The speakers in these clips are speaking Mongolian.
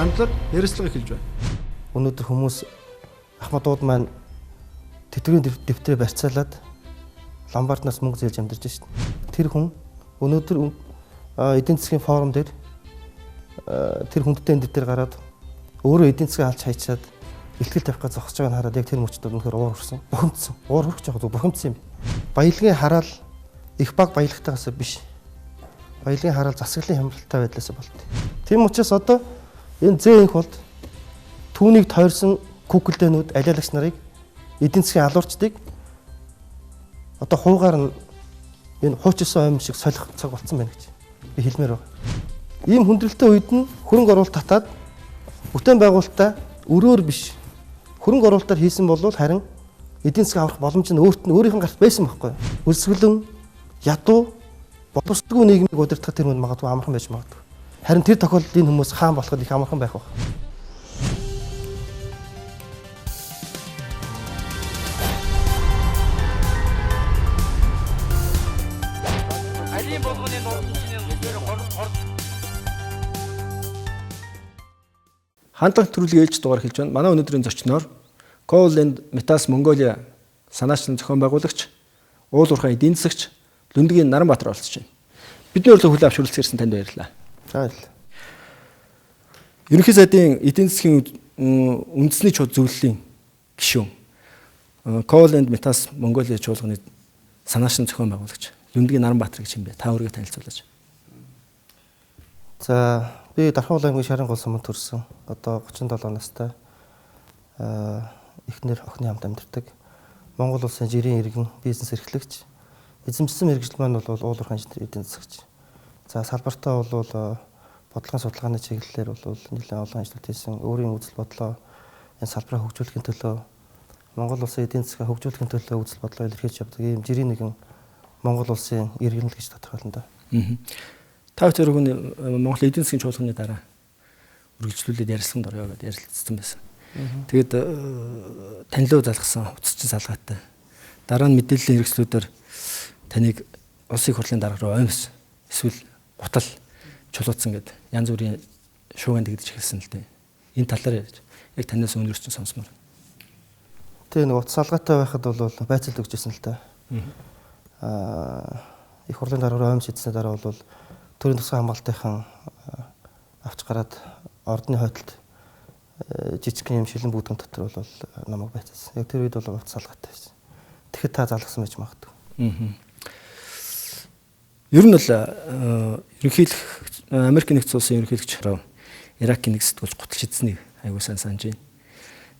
Хандлага ярилцлага эхэлж байна. Өнөөдөр хүмүүс Ахмадууд маань тэтгэврийн дэвтрээ барьцаалаад ломбарднаас мөнгө зээлж амьдарч байна шүү дээ. Тэр хүн өнөөдөр эдийн засгийн форум дээр тэр хүндтэй энэ дээр гараад өөрөө эдийн засгийг алж хайчаад ихтгэл тавих гэж зогсож байгааг хараад яг тэр мөчд үнэхээр уур хүрсэн. Бухимдсан. Уур хүрэх жоох зүг бухимдсан юм. Баялагын хараал их баг баялагтайгаас биш. Баялагын хараал засаглалын хямралтай байдлаас болт. Тийм учраас одоо энэ зээ инх болд түүнийг тойрсон күклдэнүүд алиалагч нарыг эдийн засгийн алуурчдыг одоо хуугаар нь энэ хуучилсан ойм шиг солих цаг болцсон байна гэж би хэлмээр байна. Ийм хүндрэлтэй үед нь хөрөнгө оруулалт татаад бүтээн байгуулалтаа өрөөр биш хөрөнгө оруулалтаар хийсэн бол харин эдийн засаг аврах боломж нь өөрт нь өөрийнх нь гарт байсан байхгүй. Хөлсгөлэн ядуу боловсдгүй нийгмийг удирдах тэр мөн магадгүй амархан байж магадгүй. Харин тэр тохиолдолд энэ хүмүүс хаан болоход их амархан байх байх. Хандлага төрөлгийн ээлж дугаар хэлж байна. Манай өнөөдрийн зочноор Coal and Metals Mongolia санаачлан зохион байгуулагч, уул уурхай эдийн засагч Лүндгийн Наранбаатар оролцож байна. Бидний урилга хүлээн авч хүрэлцэх ирсэн танд баярлалаа. За баярлалаа. Ерөнхий сайдын эдийн засгийн үндэсний зөвлөлийн гишүүн Coal and Metals Mongolia чуулганы санаачлан зохион байгуулагч Лүндгийн Наранбаатар гэж юм бэ? Та өөрийгөө танилцуулаач. За би Дархан аймгийн Шарангол суманд төрсэн. Одоо 37 настай. Эхнэр охины хамт амьдардаг. Монгол улсын жирийн иргэн, бизнес эрхлэгч. Эзэмшсэн мэргэжил маань бол уул уурхай инженер, эдийн засагч. За салбартаа бол бодлогын судалгааны чиглэлээр бол нэлээд олон ажлууд хийсэн. Өөрийн үзэл бодлоо энэ салбараа хөгжүүлэхийн төлөө Монгол улсын эдийн засгаа хөгжүүлэхийн төлөө үзэл бодлоо илэрхийлж явдаг ийм жирийн нэгэн Монгол улсын иргэн л гэж тодорхойлно доо. Та хоёр хүн Монгол эдийн засгийн чуулганы дараа үргэлжлүүлээд ярилцлаганд орё гэдээ ярилцсан байсан. Тэгээд танилуу залгасан хувцасчин салгаатай. Дараа нь мэдээллийн хэрэгслүүдээр таныг улсын хурлын дарга руу оймс эсвэл гутал чулууцсан гэд янз бүрийн шууган дэгдэж эхэлсэн л дээ. Энэ талаар ярьж яг танаас өнөрч сонсомоор. Тэг нэг утас салгаатай байхад бол байцаалт өгч ирсэн л дээ. Их хурлын дарга руу оймс идсэний дараа бол төрийн тусгай хамгаалтынхан авч гараад ордны хойтолд жижигхэн юм шилэн бүүдгэн дотор бол намайг байцаасан. Яг тэр үед бол утас салгаатай байсан. Тэгэхэд та залгасан байж магадгүй. Ер нь бол ерөнхийлөх Америк нэгдсэн улсын ерөнхийлөгч Иракийн нэг сэтгүүлч гутал шидсэнийг аягүй сайн санаж байна.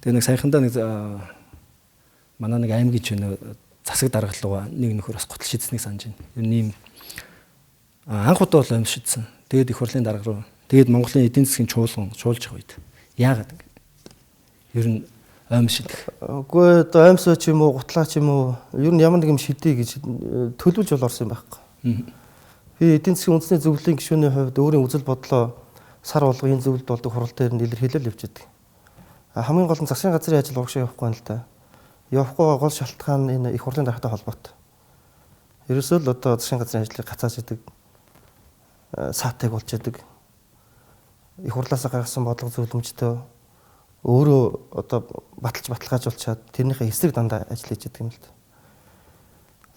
Тэгээ нэг саяхандаа нэг манай нэг аймгийн ч засаг даргалууга нэг нөхөр бас гутал шидсэнийг санаж байна. Ер нь ийм анх удаа бол амьд шидсэн. Тэгээд их хурлын дарга руу. Тэгээд Монголын эдийн засгийн чуулган чуулж явах үед яагаад ингэ? Ер нь ойм шидэх. Үгүй одоо оймсоо ч юм уу, гутлаа ч юм уу, ер нь ямар нэг юм шидэ гэж төлөвлөж бол орсон юм байхгүй. Би эдийн засгийн үндэсний зөвлөлийн гишүүний хувьд өөрийн үзэл бодлоо сар болго энэ зөвлөлд болдог хурал дээр нь илэрхийлэл явж идэг. Хамгийн гол нь засгийн газрын ажил урагшаа явахгүй юм л да. Явахгүй гол шалтгаан нь энэ их хурлын даргатай холбоотой. Ерөөсөө л одоо засгийн газрын ажлыг гацааж идэг, саатайг болж идэг. Их хурлаасаа гаргасан бодлого зөвлөмжтэй өөрөө одоо баталж баталгаажуулчаад тэрнийхээ эсрэг дандаа ажил хийж идэг юм л да.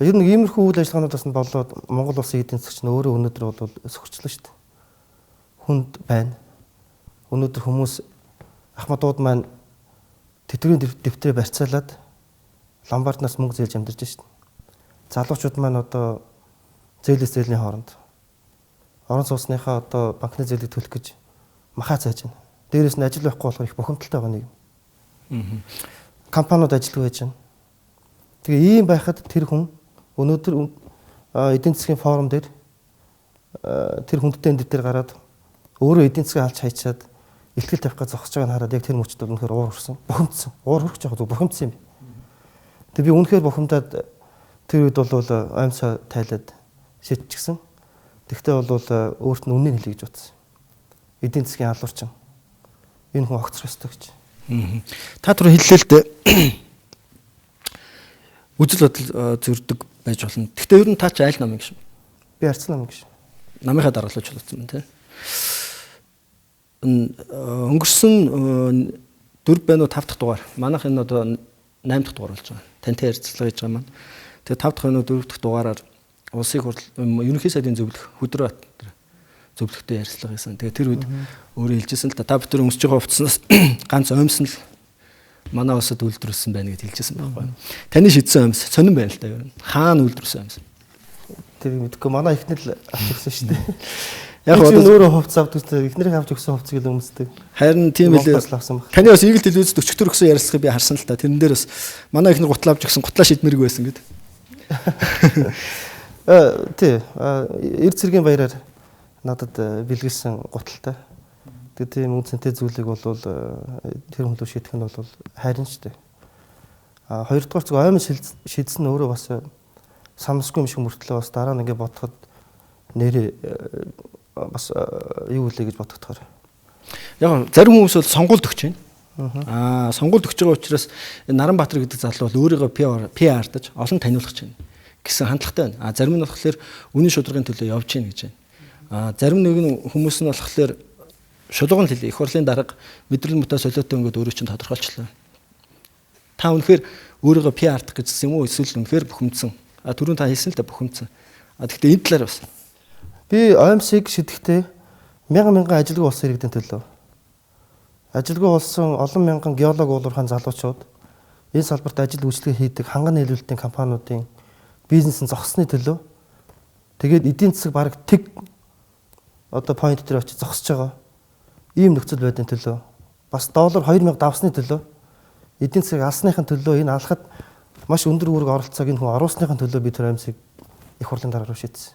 Ер нь иймэрхүү үйл ажиллагаануудаас нь болоод Монгол улсын эдийн засагч нь өөрөө өнөөдөр бол сөхөрчлөө шүү дээ. Хүнд байна. Өнөөдөр хүмүүс Ахмадууд маань тэтгэврийн дэвтрээ барьцаалаад ломбарднаас мөнгө зээлж амьдарч шүү дээ. Залуучууд маань одоо зээлээс зээлийн хооронд орон сууцныхаа одоо банкны зээлийг төлөх гэж махаа цааж байна. Дээрээс нь ажил байхгүй болохоор их бухимдалтай байгаа нэг юм. Компаниуд ажилгүй байж байна. Тэгээ ийм байхад тэр хүн өнөөдөр эдийн засгийн форум дээр тэр хүндтэй энэ дээр гараад өөрөө эдийн засгийг алж хайчаад ихтгэл тавих гэж зогсож байгааг хараад яг тэр мөчд бол үнэхээр уур хүрсэн. Бухимдсан. Уур хүрэх жоох зүг бухимдсан юм. Тэгээ би үнэхээр бухимдаад тэр үед бол оймсоо тайлаад шидчихсэн. Тэгвэл бол өөрт нь үннийг хэлье гэж бодсон. Эдийн засгийн алуурчин. Энэ хүн огцрох ёстой гэж. Та түр хэллээ л дээ. Үзэл бодол зөрдөг байж болно. Гэхдээ ер нь та чи айл намын гишүүн? Би арц намын гишүүн. Намынхаа даргалууч болсон байна тий. Өнгөрсөн 4 байна уу 5 дахь дугаар. Манайх энэ одоо 8 дахь дугаар болж байгаа. Тантай ярилцлага хийж байгаа маань. Тэгээ 5 дахь байна уу 4 дахь дугаараар улсын хурл ерөнхий сайдын зөвлөх Хөдрөө зөвлөхтэй ярилцлага хийсэн. Тэгээ тэр үед өөрөө хэлжсэн л та бид нар өмсөж байгаа хувцснаас ганц оймсон л манай улсад үйлдвэрлэсэн байна гэж хэлжсэн байхгүй. Таны шидсэн оймс сонирн байна л да ер нь. Хаана үйлдвэрлэсэн оймс? Тэр мэдэхгүй манай эхнэр л авч өгсөн шүү дээ. Яг одоо өөрөө хувцас авдаг чинь эхнэрийн авч өгсөн хувцсыг л өмсдөг. Харин тийм л таны бас Eagle телевизэд өчигдөр өгсөн ярилцлагыг би харсан л та. Тэрэн дээр бас манай эхнэр гутлаа авч өгсөн гутлаа шидмэрэг байсан гэд. Тий. Эр цэргийн баяраар надад бэлгэлсэн гуталтай. Тэгээ тийм үнцэнтэй зүйлийг бол тэр хүн лөө шийдэх нь бол хайрын шүү дээ. А хоёрдугаар зүг оймон шидсэн өөрөө бас самсгүй юм шиг мөртлөө бас дараа нь ингээ бодоход нэрээ бас юу үлээ гэж бодогдохоор. Яг зарим хүмүүс бол сонгуульд өгч байна. Аа сонгуульд өгч байгаа учраас Наранбаатар гэдэг залуу бол өөрийгөө PR-даж олон таниулах чинь гэсэн хандлагатай байна. А зарим нь болохоор үнэн шударгын төлөө явж гин гэж байна. А зарим нэг хүмүүс нь болохоор шулууган хэлээ. Их хурлын дарга мэдрэл мутаа солиотой ингээд өөрөө чинь тодорхойлчлаа. Та үнэхээр өөрийгөө PR-дах гэжсэн юм уу эсвэл үнэхээр бухимдсан? А түрүүн та хэлсэн л да бухимдсан. А тэгвэл энэ талаар бас би оймсыг шидэхдээ мянган мянган ажилгүй болсон иргэдийн төлөө. Ажилгүй болсон олон мянган геолог уулуурхайн залуучууд энэ салбарт ажил үйлчлэгээ хийдэг ханган нийлүүлэлтийн компаниудын бизнес нь зогссны төлөө. Тэгээд эдийн засаг бараг тэг одоо point дээр очиж зогсож байгаа. Ийм нөхцөл байдлын төлөө. Бас доллар 2000 давсны төлөө. Эдийн засгийг алсныхын төлөө энэ алхад маш өндөр үүрэг оролцоог энэ хүн оруулсныхын төлөө би тэр оймсыг их хурлын дарга руу шийдсэн.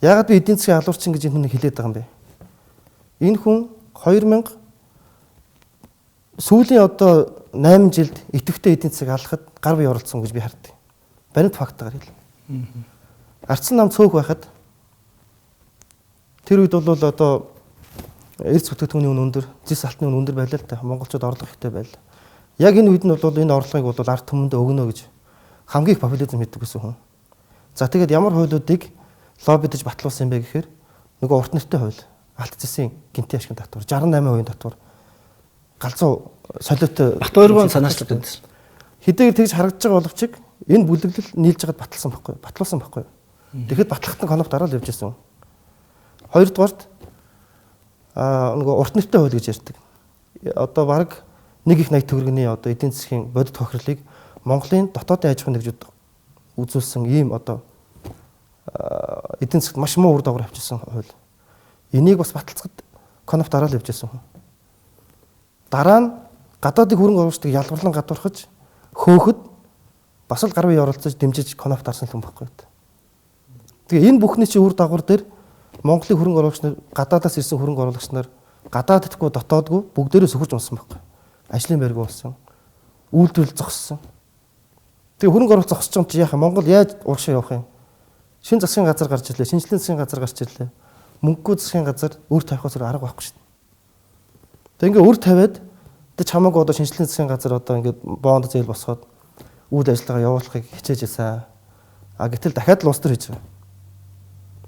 Яагаад би эдийн засгийн алуурчин гэж энэ хүнийг хэлээд байгаа юм бэ? Энэ хүн 2000 сүүлийн одоо 8 жилд идэвхтэй эдийн засаг алхахад гар бие оролцсон гэж би харддаг. Баримт фактаар хэлнэ. Арцсан нам цөөх байхад тэр үед бол одоо эрс бүтээгдэхүүний үн өндөр, зэс алтны үн өндөр байлаа л та. Монголчууд орлого ихтэй байлаа. Яг энэ үед нь бол энэ орлогыг бол ард түмэндээ өгнө гэж хамгийн их популизм хийдэг гэсэн хүн. За тэгээд ямар хуулиудыг лоббидж батлуулсан юм бэ гэхээр нөгөө урт нэртэй хууль, алт зэсийн гинтийн ашигын татвар 68% татвар галзуу солиотой Батбайргын санаачлаг гэдэг. Хэдийгээр тэгж харагдаж байгаа боловч энэ бүлэглэл нийлж байгаад баталсан байхгүй юу? Батлуулсан байхгүй юу? Тэгэхэд батлахад нь коноп дараа л явж байсан. Хоёрдугаарт нөгөө урт нэртэй хууль гэж ярьдаг. Одоо бараг нэг их 80 төгрөгийн одоо эдийн засгийн бодит хохирлыг Монголын дотоодын аж ахуйн нэгжүүд үзүүлсэн ийм одоо эдийн засагт маш муу үр дагавар авчирсан хууль. Энийг бас баталцахад коноп дараа л явж байсан хүн. Дараа нь гадаадыг хөрөнгө оруулагчдыг ялгарлан гадуурхаж хөөхөд бас л гар бие оролцож дэмжиж коноп дарсан юм байхгүй. Тэгээ энэ бүхний чинь үр дагавар дээр Монголын хөрөнгө оруулагч нар гадаадаас ирсэн хөрөнгө оруулагч нар гадааддгүй дотоодгүй бүгдээрээ сөхөрч унсан байхгүй. Ажлын байргүй болсон. Үйлдвэрлэл зогссон. Тэгээ хөрөнгө оруулалт зогсож байгаа юм чи яах юм? Монгол яаж урагшаа явах юм? Шин засгийн газар гарч ирлээ, шинжлэлийн засгийн газар гарч ирлээ. Мөнгөгүй засгийн газар үр тавихаас өөр арга байхгүй шүү дээ. Тэгээ ингээ үр тавиад тэг чамаагүй одоо шинжлэлийн засгийн газар одоо ингээ бонд зээл босгоод үйл ажиллагаа явуулахыг хичээж байсан. А гэтэл дахиад л улс төр хийж байгаа.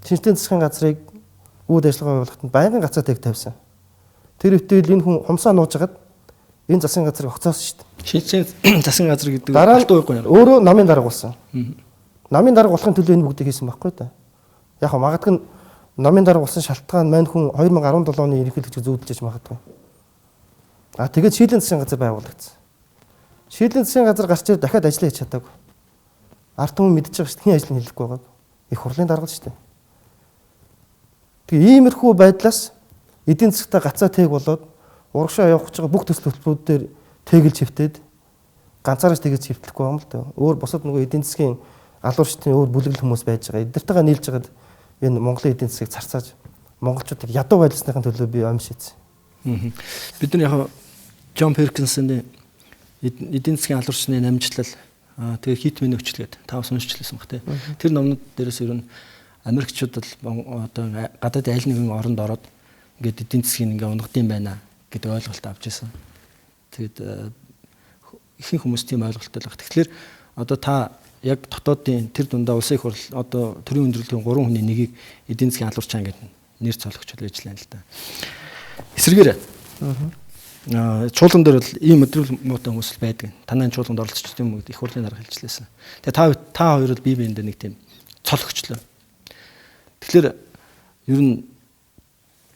Шинжлэлийн засгийн газрыг үйл ажиллагаа явуулахад нь байнгын гацаа тэг тавьсан. Тэр үтэл энэ хүн хумсаа нууж хагаад энэ засгийн газрыг огцоосон шүү дээ. Шинжлэлийн засгийн газар гэдэг алтан уйг өөрөө намын дарга болсон. Намын дарга болохын төлөө энэ бүгдийг хийсэн байхгүй да. Яг нь магадгүй намын дарга болсон шалтгаан мань хүн 2017 оны ерөнхийлөгчийг зүүдэлж магадгүй. А тэгээд шийдлийн засгийн газар байгуулагдсан. Шийдлийн засгийн газар гарч ирээд дахиад ажиллаа хийж чадаагүй. Ард түмэн мэдчихэж байгаа шүү дээ. Хэн ажил нь хийлгэхгүй байгааг. Их хурлын дарга шүү дээ. Тэгээ иймэрхүү байдлаас эдийн засгтаа гацаа тээг болоод урагшаа явах гэж байгаа бүх төсөл хөтөлбөрүүд дээр тэгэлж хэвтээд ганцаараа тэгэлж хэвтлэхгүй юм л да. Өөр бусад нөгөө эдийн засгийн алуурчдын өөр бүлэглэл хүмүүс байж байгаа. Эднэртэйгээ нийлж байгаад энэ Монголын эдийн засгийг царцааж монголчуудыг ядуу байлсныхын төлөө би ом шийдсэн. Бид нар яг Джон Перкинсны эдийн засгийн алуурчны намжлал тэгээ хитмийн нөхцөл гэдэг та бас уншчихлаа баг тий. Тэр номнууд дээрээс ер нь Америкчууд бол одоо гадаадын аль нэгэн оронд ороод ингээд эдийн засгийг ингээ унгадсан байна гэдэг ойлголт авч ирсэн. Тэгээд ихэнх хүмүүс тийм ойлголттой л баг. Тэгэхээр одоо та яг дотоодын тэр дундаа улсын их хурл одоо төрийн өндөрлөгийн 3 хүний нэгийг эдийн засгийн алуурчаан гэдэг нэр цологч ажиллана л да. Эсрэгээр чуулган дээр бол ийм мэдрэл муутай хүмүүс л байдаг. Танай чуулганд оролцож юм их хурлын дарга хэлжлээсэн. Тэгээ та хоёр бол бие биендээ нэг тийм цол өгчлөө. Тэгэхээр ер нь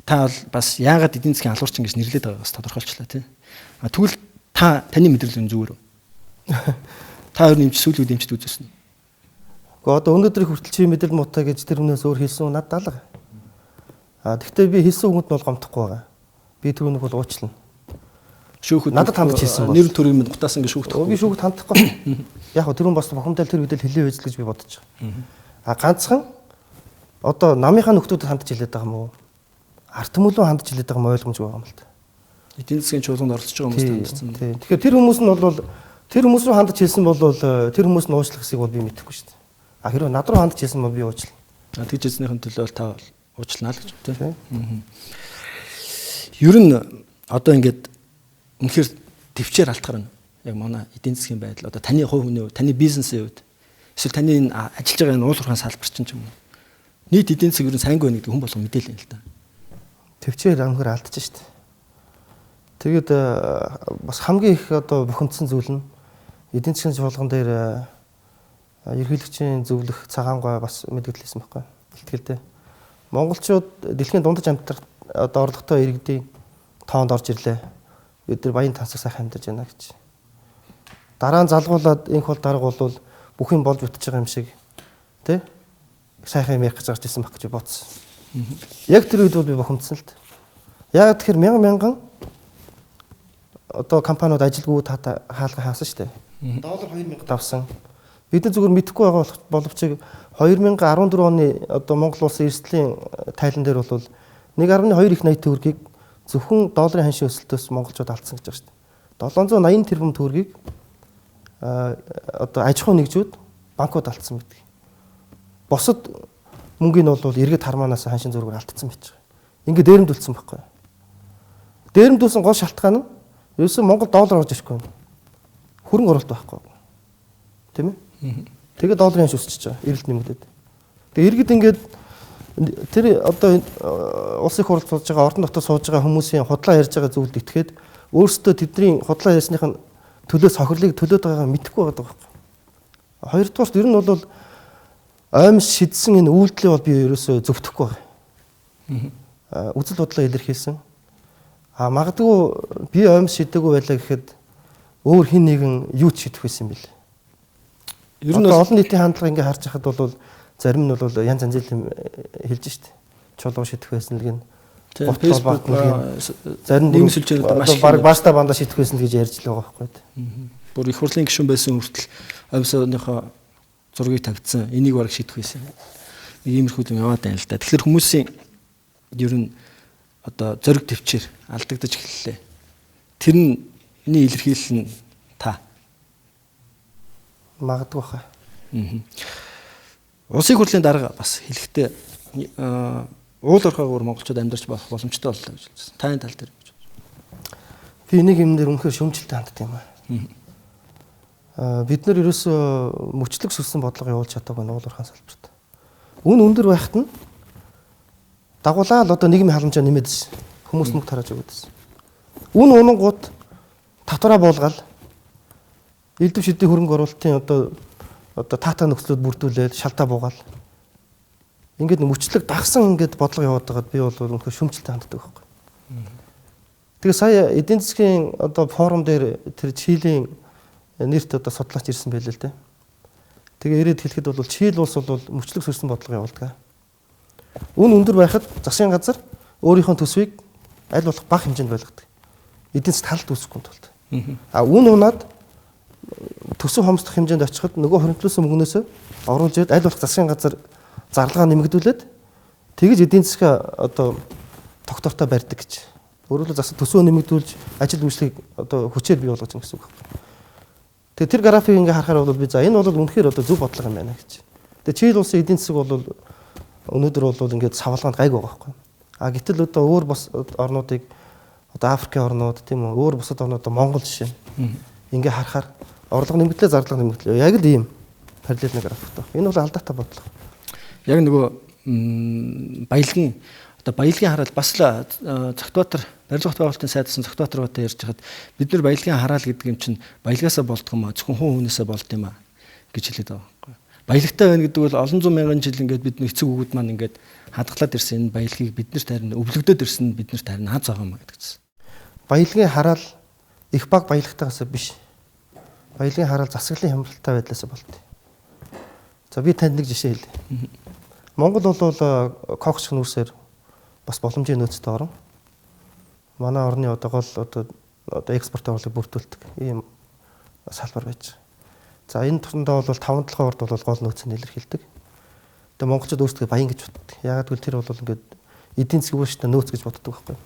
та бол бас яагаад эдийн засгийн алуурчин гэж нэрлэдэг байгаагаас тодорхойлчлаа тий. А тэгвэл та таны мэдрэл нь зүгээр үү? Та хоёр нэмж сүүлийн үед эмчд үзсэн үү? Гэхдээ одоо өнөөдрийн хүртэл чи мэдрэл муутай гэж тэр хүнээс өөр хэлсэн үү? Надад алга. А тэгвэл би хэлсэн үгэнд нь бол гомдохгүй байгаа. Би түүнийг бол уучлана. Шүүхэд надад хандж хэлсэн бол нэр төрийн минь гутаасан гэж шүүхтэх. Би шүүхэд хандахгүй. Яг хөө тэр хүн бас бухимдал тэр үедэл хэлээ байж л гэж би бодож байгаа. А ганцхан одоо намынхаа нөхдүүдэд хандж хэлээд байгаа юм уу? Ард түмэн хандж хэлээд байгаа юм ойлгомжгүй байгаа юм л та. Эдийн засгийн чуулганд оролцож байгаа хүмүүст хандсан. Тийм. Тэгэхээр тэр хүмүүс нь бол тэр хүмүүс рүү хандж хэлсэн бол тэр хүмүүс нь уучлах хэсгийг бол би мэдэхгүй шүү дээ. А хэрвээ над руу хандж хэлсэн бол би уучлана. А тэгж хэлснийхэн төлөө бол та уучлана л гэж тийм. Ер нь одоо ингээд үнэхээр төвчээр алтахар нь яг манай эдийн засгийн байдал одоо таны хувь хүний хувьд, таны бизнесийн хувьд эсвэл таны энэ ажиллаж байгаа энэ уул уурхайн салбар чинь ч юм уу нийт эдийн засаг ер нь сайнгүй байна гэдэг хүн болгон мэдээлэл юм л та. Төвчээр үнэхээр алдчих шүү дээ. Тэгээд бас хамгийн их одоо бухимдсан зүйл нь эдийн засгийн чуулган дээр ерөнхийлөгчийн зөвлөх цагаан гой бас мэдгэлсэн байхгүй ихтгэлтэй. Монголчууд дэлхийн дундаж амьдарч одоо орлоготой иргэдийн тоонд орж ирлээ. Бид нар баян тансаг сайхан амьдарч байна гэж. Дараа нь залгуулад инх бол дарга бол бүх юм болж бүтэж байгаа юм шиг тий сайхан юм ярих гэж гарч ирсэн баг гэж бодсон. Яг тэр үед бол би бухимдсан л д. Яг тэгэхээр мянган мянган одоо компаниуд ажилгүй таатай хаалга хаасан шүү дээ. Доллар 2000 давсан. Бид нар зүгээр мэдэхгүй байгаа боловч 2014 оны одоо Монгол улсын эрсдлийн тайлан дээр бол 1.2 их 80 төгрөгийг зөвхөн долларын ханшийн өсөлтөөс монголчууд алдсан гэж байгаа шүү дээ. 780 тэрбум төгрөгийг одоо аж ахуйн нэгжүүд банкуд алдсан гэдэг. Бусад мөнгөний бол иргэд хармаанаас ханшийн зөрүүгээр алдсан байж байгаа. Ингээд дээрэмдүүлсэн байхгүй. Дээрэмдүүлсэн гол шалтгаан нь ерөөсөн Монгол доллар орж ирэхгүй. Хөрөнгө оруулалт байхгүй. Тийм ээ? Тэгээд долларын ханш өсөж байгаа. Эрэлт нэмэгдээд. Тэгээд иргэд ингээд тэр одоо улсын их хурлд сууж байгаа, ордон дотор сууж байгаа хүмүүсийн худлаа ярьж байгаа зүйлд итгээд өөрсдөө тэдний худлаа ярьсных нь төлөө сохирлыг төлөөд байгаагаа мэдэхгүй байгаа байхгүй. Хоёрдугаарт ер нь бол оймс шидсэн энэ үйлдэлийг бол би ерөөсөө зөвтөхгүй байгаа. Үзэл бодлоо илэрхийлсэн. А магадгүй би оймс шидээгүй байлаа гэхэд өөр хин нэгэн юу ч шидэх байсан юм бэл. Ер нь олон нийтийн хандлага ингээ харж байхад бол зарим нь бол янз янзын юм хэлж штт. Чулуу шидэх байсан л гин. Facebook зарим нийгмийн сүлжээнүүд маш их баг баашта банда шидэх байсан л гэж ярьж л байгаа байхгүй. Бүр их хурлын гишүүн байсан хүртэл оймсоныхоо зургийг тавьдсан. Энийг бараг шидэх байсан. Нэг иймэрхүү юм яваад байна л да. Тэгэхээр хүмүүсийн ер нь одоо зориг төвчээр алдагдаж эхэллээ. Тэрний илэрхийлэл нь та магадгүй хаа. Улсын хурлын дарга бас хэлэхдээ уул уурхайгаар монголчууд амьдарч болох боломжтой боллоо гэж хэлсэн. Та энэ тал дээр гэж. Би нэг юм дээр үнэхээр шөмжилтэй ханддаг юм аа. Бид нар ерөөсөө мөчлөг сүлсэн бодлого явуулж чадаагүй уул уурхайн салбарт. Үн өндөр байхад нь дагуулаа л одоо нийгмийн халамжаа нэмэдсэн. Хүмүүс мөнгө тарааж өгöd. Үн унангууд татвараа буулгаал элдв шидийн хөрөнгө оруулалтын одоо таатай нөхцлүүд бүрдүүлээл шалтаа буугаал. Ингээд мөчлөг дагсан ингээд бодлого яваад байгаад би бол үнэхээр шөмжилтэй ханддаг байхгүй. Тэгээ сая эдийн засгийн одоо форум дээр тэр Чилийн нэрт одоо судлаач ирсэн байлээ л дээ. Тэгээ ирээд хэлэхэд бол Чили улс бол мөчлөг сөрсөн бодлого явуулдаг. Үн өндөр байхад засгийн газар өөрийнхөө төсвийг аль болох бага хэмжээнд байлгадаг. Эдийн засгт халалт үүсэхгүй тулд. А үн унаад төсөв хомсдох хэмжээнд очиход нөгөө хоригдлуулсан мөнгнөөсөө оруулж ирээд аль болох засгийн газар зарлага нэмэгдүүлээд тэгж эдийн засгаа одоо тогтвортой барьдаг гэж. Өөрөөр хэлбэл засаг төсөө нэмэгдүүлж ажил үйлчлэгийг одоо хүчээр бий болгож байгаа гэсэн үг байна. Тэгээ тэр график ингээ харахаар бол би за энэ бол үнэхээр одоо зөв бодлого юм байна гэж. Тэгээ Чили улсын эдийн засаг бол өнөөдөр бол ингээд савлгаанд гайгүй байгаа байхгүй. А гэтэл одоо өөр бус орнуудыг одоо Африкийн орнууд тийм үү өөр бусад орнууд Монгол жишээ. Ингээ харахаар орлого нэмэгдлээ зарлага нэмэгдлээ. Яг л ийм параллельный графиктай. Энэ бол алдаатай бодлого. Яг нөгөө баялагын Одоо баялагын хараал бас л Цогтбаатар барилга байгуулалтын сайд байсан Цогтбаатар бата ярьж хахад бид нар баялагын хараал гэдэг юм чинь баялагаасаа болдго юм а, зөвхөн хүн хүнээсээ болд юм а гэж хэлээд байгаа байхгүй. Баялагтай байна гэдэг бол олон зуун мянган жил ингээд бид эцэг өгүүд маань ингээд хадгалаад ирсэн энэ баялагийг бид нарт харин өвлөгдөд ирсэн, бид нарт харин аз байгаа юм а гэдэг чинь. Баялагын хараал их баг баялагтайгаас биш. Баялагын хараал засаглалын хямралтай байдлаас болд. За, би танд нэг жишээ хэлье. Монгол бол кокс нүүрсээр бас боломжийн нөөцтэй орн. Манай орны одоо гол одоо экспорт орлогыг бүрдүүлдэг ийм салбар байж байгаа. За, энэ тундаа бол 5 7 орд бол гол нөөц нь илэрхийлдэг. Тэгээ монголчууд өөрсдөө баян гэж боддог. Яагаад гэвэл тэр бол ингээд эдийн засгийн үр ашигтай нөөц гэж боддог байхгүй.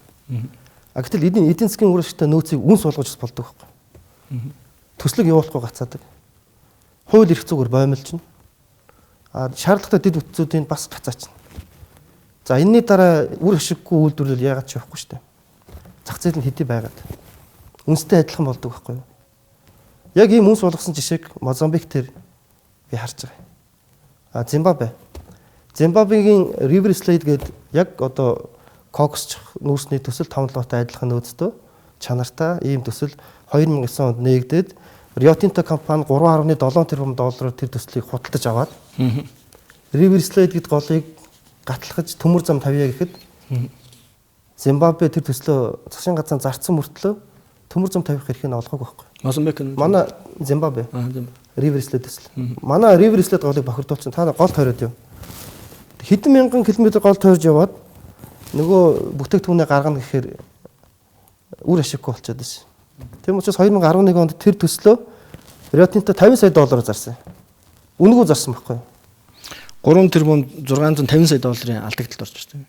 А гэтэл эдийн засгийн үр ашигтай нөөцийг үнс болгож болдог байхгүй. Төслөг явуулахгүй гацаадаг. Хууль эрх зүгээр боомлжно. А шаардлагатай дэд бүтцүүдийг бас гацаачна. За, энэний дараа үр ашиггүй үйлдвэрлэл яагаад ч явахгүй шүү дээ. Зах зээл нь хэдий байгаад. Үнстэй адилхан болдог байхгүй юу? Яг ийм үнс болгосон жишээг Мозамбик дээр би харж байгаа. А Зимбабве. Зимбабвегийн River Slate гэдэг яг одоо коксч нүүрсний төсөл 5 7-тай адилхан нөөцтэй, чанартай ийм төсөл 2009 онд нээгдээд Rio Tinto компани 3.7 тэрбум доллараар тэр төслийг худалдаж аваад River Slate гэдэг голыг гатлахж төмөр зам тавья гэхэд Зимбабве тэр төслөө засгийн газар зарцсан мөртлөө төмөр зам тавих эрхийг нь олгоогүй байхгүй. Мозамбик нь Манай Зимбабве River Slate төсөл. Манай River Slate голыг бохирдуулсан. Та гол тойроод яв. Хэдэн мянган километр гол тойрж яваад нөгөө бүтээгдэхүүнээ гаргана гэхээр үр ашиггүй болчиход байсан. Тийм учраас 2011 онд тэр төслөө Rio Tinto 50 сая доллараар зарсан. Үнэгүй зарсан байхгүй юу? 3 тэрбум 650 сая долларын алдагдлалд орж ирсэн.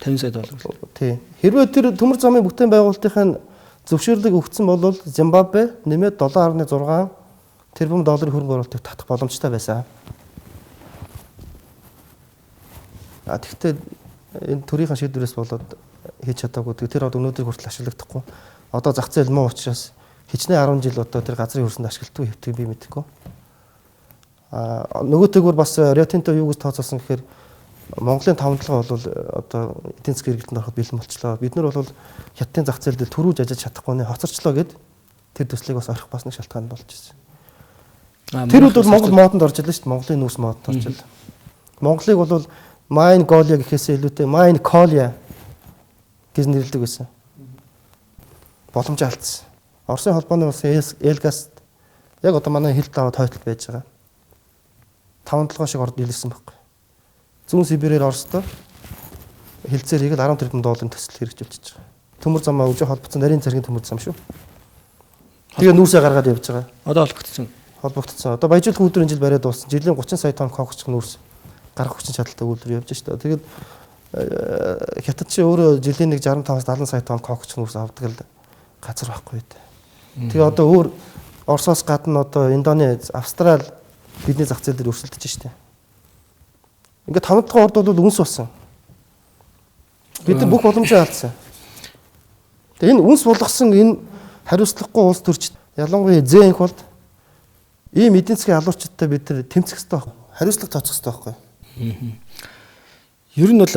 50 сая доллар. Тий. Хэрвээ тэр төмөр замын бүтээн байгуулалтын зөвшөөрлийг өгсөн бол Зимбабве нэмээд 7.6 тэрбум долларын хөрөнгө оруулалтыг татах боломжтой байсан. А тэгвэл энэ төрийн шийдвэрээс болоод хийж чадаагүй. Тэр одоо өнөөдөр хүртэл ашиглагдахгүй. Одоо зах зээл муу учраас хичнээн 10 жил одоо тэр газрын хөрсөнд ашигладаг хэвтгийг би мэдэхгүй. А нөгөөтэйгүр бас Rio Tinto юу гэж тооцоолсон гэхээр Монголын таван толгой бол одоо эдийн засгийн хэрэглэлтэнд ороход бэлэн болчлоо. Бид нар бол хятадын зах зээл дээр түрүүж ажиллаж чадахгүй нэ хоцорчлоо гэд тэр төслийг бас орхих бас нэг шалтгаан болж ирсэн. Тэр үед бол Монгол модонд орж ирлээ шүү дээ. Монголын нүүрс модонд орж ирлээ. Монголыг бол Mine Golia гэхээсээ илүүтэй Mine Kolia гэж нэрлэдэг байсан. Боломж алдсан. Оросын холбооны улсын Элгаст яг одоо манай хил даваад хойтол байж байгаа. Таван толгой шиг орд илэрсэн байхгүй. Зүүн Сибирээр Оростой хилцээрийг л 10 тэрбум долларын төсөл хэрэгжүүлж байгаа. Төмөр замаа өжөө холбогдсон нарийн зэргийн төмөр зам шүү. Тэгээ нүүрсээ гаргаад явж байгаа. Одоо холбогдсон. Холбогдсон. Одоо баяжуулах үйлдвэрийн жил бариад дууссан. Жилийн 30 сая тонн коксч нүүрс гаргах хүчин чадалтай үйлдвэр явж шүү дээ. Тэгээд хятад чи өөрөө жилийн нэг 65-аас 70 сая тонн коксч нүүрс авдаг л газар байхгүй дээ. Тэгээ одоо өөр Оросоос гадна одоо Индонез, Австрал бидний зах зээл дээр өрсөлдөж штэ. Ингээд таван дахь орд бол үнс болсон. Бид нар бүх боломжоо алдсан. Тэгээ энэ үнс болгосон энэ хариуцлагагүй улс төрч, ялангуяа зээн их болд ийм эдийн засгийн алуурчдтай бид нар тэмцэх ёстой байхгүй. Хариуцлага тооцох ёстой байхгүй. Ер нь бол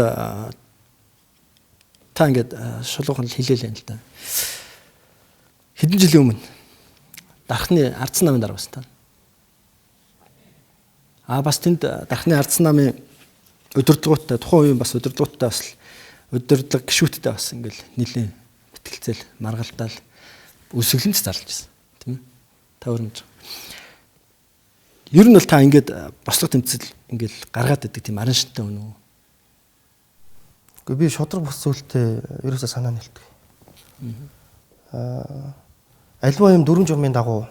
та ингээд шулуухан хэлээл юм л да. Хэдэн жилийн өмнө Дархны ардсан намын дарга байсан та. А бас тэнд Дархны ардсан намын удирдлагуудтай, тухайн үеийн бас удирдлагуудтай, бас удирдлага гишүүдтэй бас ингээл нэлийн мэтгэлцэл маргалдаал өсөглөнч зарлж байсан, тийм ээ. Та өөр юм. Ер нь бол та ингээд бослого тэмцэл ингээл гаргаад идэг тийм арын шинтэй үнэ үү? Гэхдээ би шудраг бус зүйлтэй ерөөсөө санаа нэлдэг. Альва юм дүрм журмын дагуу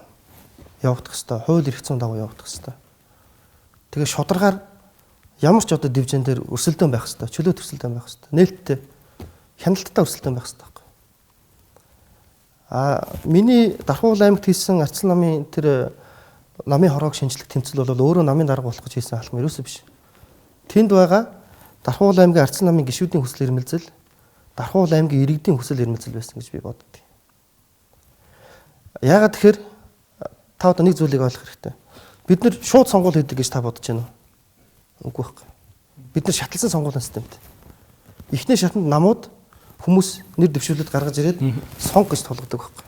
явагдах хэвээр, хууль эрх зүйн дагуу явагдах хэвээр. Тэгээ шударгаар ямар ч одоо дивжин дээр өрсөлдөөн байх хэвээр, чөлөөт өрсөлдөөн байх хэвээр, нээлттэй, хяналттай өрсөлдөөн байх хэвээр байхгүй. А миний Дархуул аймагт хийсэн Арцсан намын тэр намын хороог шинжлэх тэмцэл бол өөрөө намын дарга болох гэж хийсэн алхам ерөөсөө биш. Тэнд байгаа Дархуул аймгийн Арцсан намын гишүүдийн хүсэл эрмэлзэл, Дархуул аймгийн иргэдийн хүсэл эрмэлзэл байсан гэж би боддог. Яагаад тэгэхээр та одоо нэг зүйлийг ойлгох хэрэгтэй. Бид нэр шууд сонгуул хийдэг гэж та бодож байна уу? Үгүй байхгүй. Бид нар шатлсан сонгуулийн системтэй. Эхний шатанд намууд хүмүүс нэр дэвшүүлэлт гаргаж ирээд сонг гэж тулгадаг байхгүй.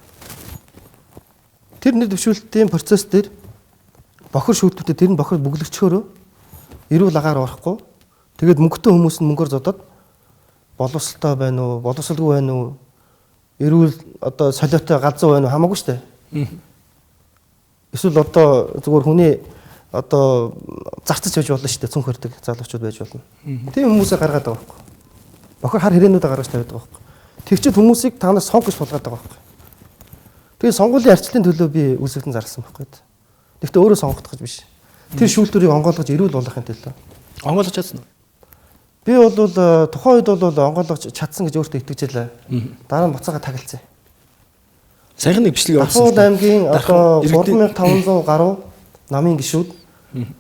Тэр нэр дэвшүүлэлтийн процесс дээр бохор шүүлтүүдэд тэр нь бохор бүглэгчхөөрөө эрүүл агаар орохгүй. Тэгээд мөнгөтэй хүмүүс нь мөнгөөр зодоод боловсролтой байна уу, боловсролгүй байна уу, эрүүл одоо солиотой галзуу байна уу хамаагүй шүү дээ. Эсвэл одоо зүгээр хүний одоо зарцаж байж болно шүү дээ, цүнх хөрдөг залуучууд байж болно. Тийм хүмүүсээ гаргаад байгаа байхгүй. Бохор хар хэрээнүүдээ гаргаж тавиад байгаа байхгүй. Тэр чинь хүмүүсийг та нар сонг гэж тулгаад байгаа байхгүй. Тэгээ сонгуулийн арчлалын төлөө би үлсгэлэн зарласан байхгүй. Тэгэхдээ өөрөө сонгогдох гэж биш. Тэр шүүлтүүрийг онгойлгож эрүүл болгохын төлөө. Онгойлгож чадсан уу? Би бол тухайн үед бол онгойлгож чадсан гэж өөртөө итгэж байлаа. Дараа нь буцаага тагалцсан. Саяхан нэг бичлэг явуулсан. Дархуул аймгийн одоо 3500 гаруй намын гишүүд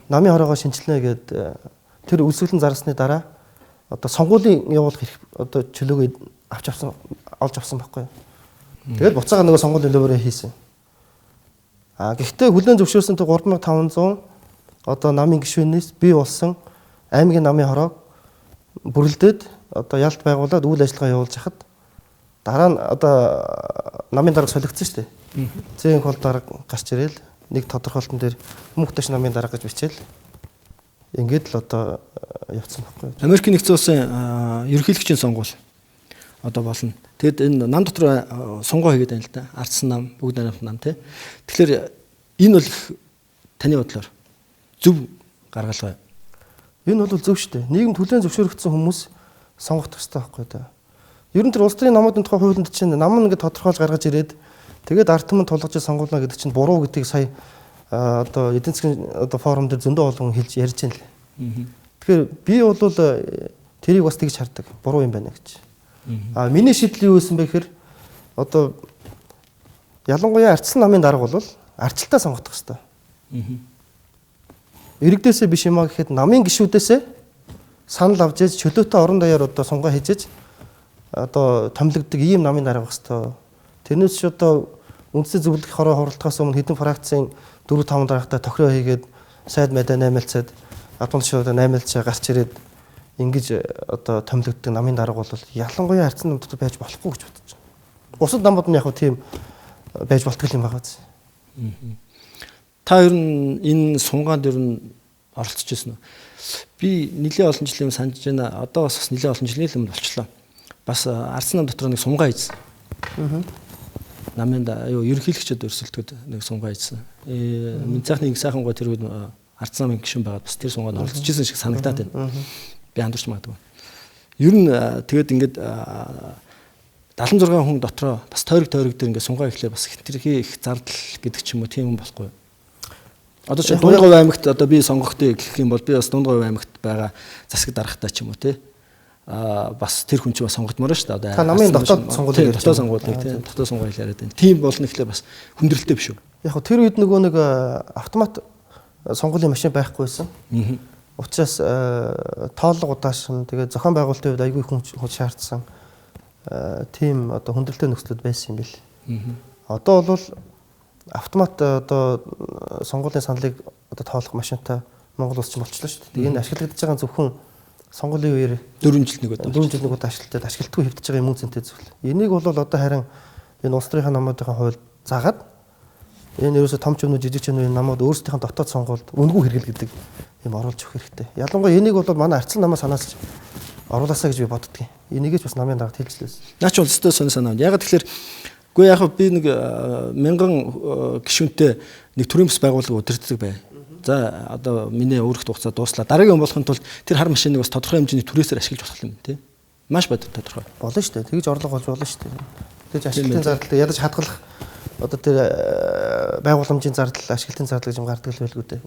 намын хороогоо шинжилнэ гээд тэр үлсгэлэн зарласны дараа одоо сонгуулийн явуулах эрх одоо чөлөөгөө авч авсан олж авсан байхгүй. Тэгээд буцаага нөгөө сонгуулийн лөөрөө хийсэн. А гэхдээ хүлээн зөвшөөрсөн 3500 одоо намын гишүүнээс бий болсон аймгийн намын хороог бүрэлдээд одоо ялт байгуулад үйл ажиллагаа явуулж хахад дараа нь одоо намын дарга солигдсон шүү дээ. Зээн хол дарга гарч ирээл нэг тодорхойлтон дээр мөнхтөш намын дарга гэж бичээл ингээд л одоо явцсан байхгүй. Америкийн нэгдсэн улсын ерөнхийлөгчийн сонгуул одоо болно. Тэгэд энэ нам дотор сонгоо хийгээд байна л да. Ардсан нам, бүгд найрамдах нам тий. Тэгэхээр энэ бол таны бодлоор зөв гаргалгаа. Энэ бол зөв шүү дээ. Нийгэм хүлээн зөвшөөрөгдсөн хүмүүс сонгох ёстой байхгүй да. Ер нь тэр улс төрийн намуудын тухай хуулинд чинь нам нь ингээд тодорхойлж гаргаж ирээд тэгээд ард түмэн тулгаж сонгуулна гэдэг чинь буруу гэдгийг сая одоо эдийн засгийн одоо форум дээр зөндөө олон хэлж ярьж байна лээ. Тэгэхээр би бол тэрийг бас тэгж хардаг. Буруу юм байна гэж. А миний шийдэл юу байсан бэ гэхээр одоо ялангуяа ардсан намын дарга бол ардчилтаа сонгогдох ёстой. Иргэдээсээ биш юм а гэхэд намын гишүүдээсээ санал авч ээж чөлөөтэй орон даяар одоо сунгаа хийжээж одоо томилогддог ийм намын дарга байх ёстой. Тэрнээс ч одоо үндсэн зөвлөх хороо хуралдахаас өмнө хэдэн фракцийн 4 5 даргатай тохироо хийгээд сайд майдаа наймалцаад адмын шуудаа наймалцаа гарч ирээд ингэж одоо томилогддог намын дарга бол ялангуяа ардсан нам дотор байж болохгүй гэж бодож байна. Бусад намууд нь яг хөө тийм байж болтгол юм байгаа биз. Та ер нь энэ сунгаанд ер нь оролцож байсан уу? Би нэлээд олон жилийн өмнө санаж байна. Одоо бас нэлээд олон жилийн өмнө болчлоо. Бас ардсан нам дотор нэг сунгаа хийсэн. Намын ерөнхийлөгчд өрсөлдөхөд нэг сунгаа хийсэн. Минцаахны их сайхан гой тэр үед ардсан намын гишүүн байгаад бас тэр сунгаанд оролцож исэн шиг санагдаад байна. Би андуурч магадгүй. Ер нь тэгээд ингээд 76 хүн дотроо бас тойрог тойрог дээр ингээд сунгаа ихлээр бас хэтэрхий их зардал гэдэг ч юм уу тийм юм болохгүй. Одоо чи Дундговь аймагт одоо би сонгохтой гэх юм бол би бас Дундговь аймагт байгаа засаг даргатай ч юм уу тий. А бас тэр хүн чинь бас сонгогдмоор шүү дээ. Одоо намын дотоод сонгуулийг дотоод сонгуулийг тий дотоод сонгуул яриад байна. Тийм болно гэхлээр бас хүндрэлтэй биш үү? Яг хөө тэр үед нөгөө нэг автомат сонгуулийн машин байхгүй байсан. Учираас тооллого удаашин тэгээд зохион байгуулалтын хувьд айгүй хүн шаардсан тийм одоо хүндрэлтэй нөхцлүүд байсан юм бэл. Одоо бол автомат одоо сонгуулийн саналыг одоо тоолох машинтай Монгол улс чинь болчлоо шүү дээ. Энэ ашиглагдаж байгаа зөвхөн сонгуулийн үеэр 4 жил нэг удаа 4 жил нэг удаа ашиглалтад ашигладгүй хэвтэж байгаа юм үн цэнтэй зүйл. Энийг бол одоо харин энэ улс төрийн намуудын хууль заагаад энэ ерөөсө том ч юм уу жижиг ч юм уу энэ намууд өөрсдийнх нь дотоод сонгуульд үнэгүй хэрэгэл гэдэг юм оруулж өгөх хэрэгтэй. Ялангуяа энийг бол манай ардсан намаа санаачилж оруулаасаа гэж би боддгийн. Энийгээ ч бас намын дарга хэлжлээсэн. Наа чи бол өстой сонь санаа. Яг тэгэхээр үгүй яг би нэг мянган гишүүнтэй нэг төрийн бас байгууллага удирддаг бай. За одоо миний өөрөх хугацаа дууслаа. Дараагийн юм болохын тулд тэр хар машиныг бас тодорхой хэмжээний түрээсээр ашиглаж болох юм тий. Маш бод тодорхой. Болно шүү дээ. Тэгж орлого олж болно шүү дээ. Тэгж ашиглалтын зардал ядаж хадгалах одоо тэр байгууламжийн зардал, ашиглалтын зардал гэж юм гардаг л байлгүй дээ.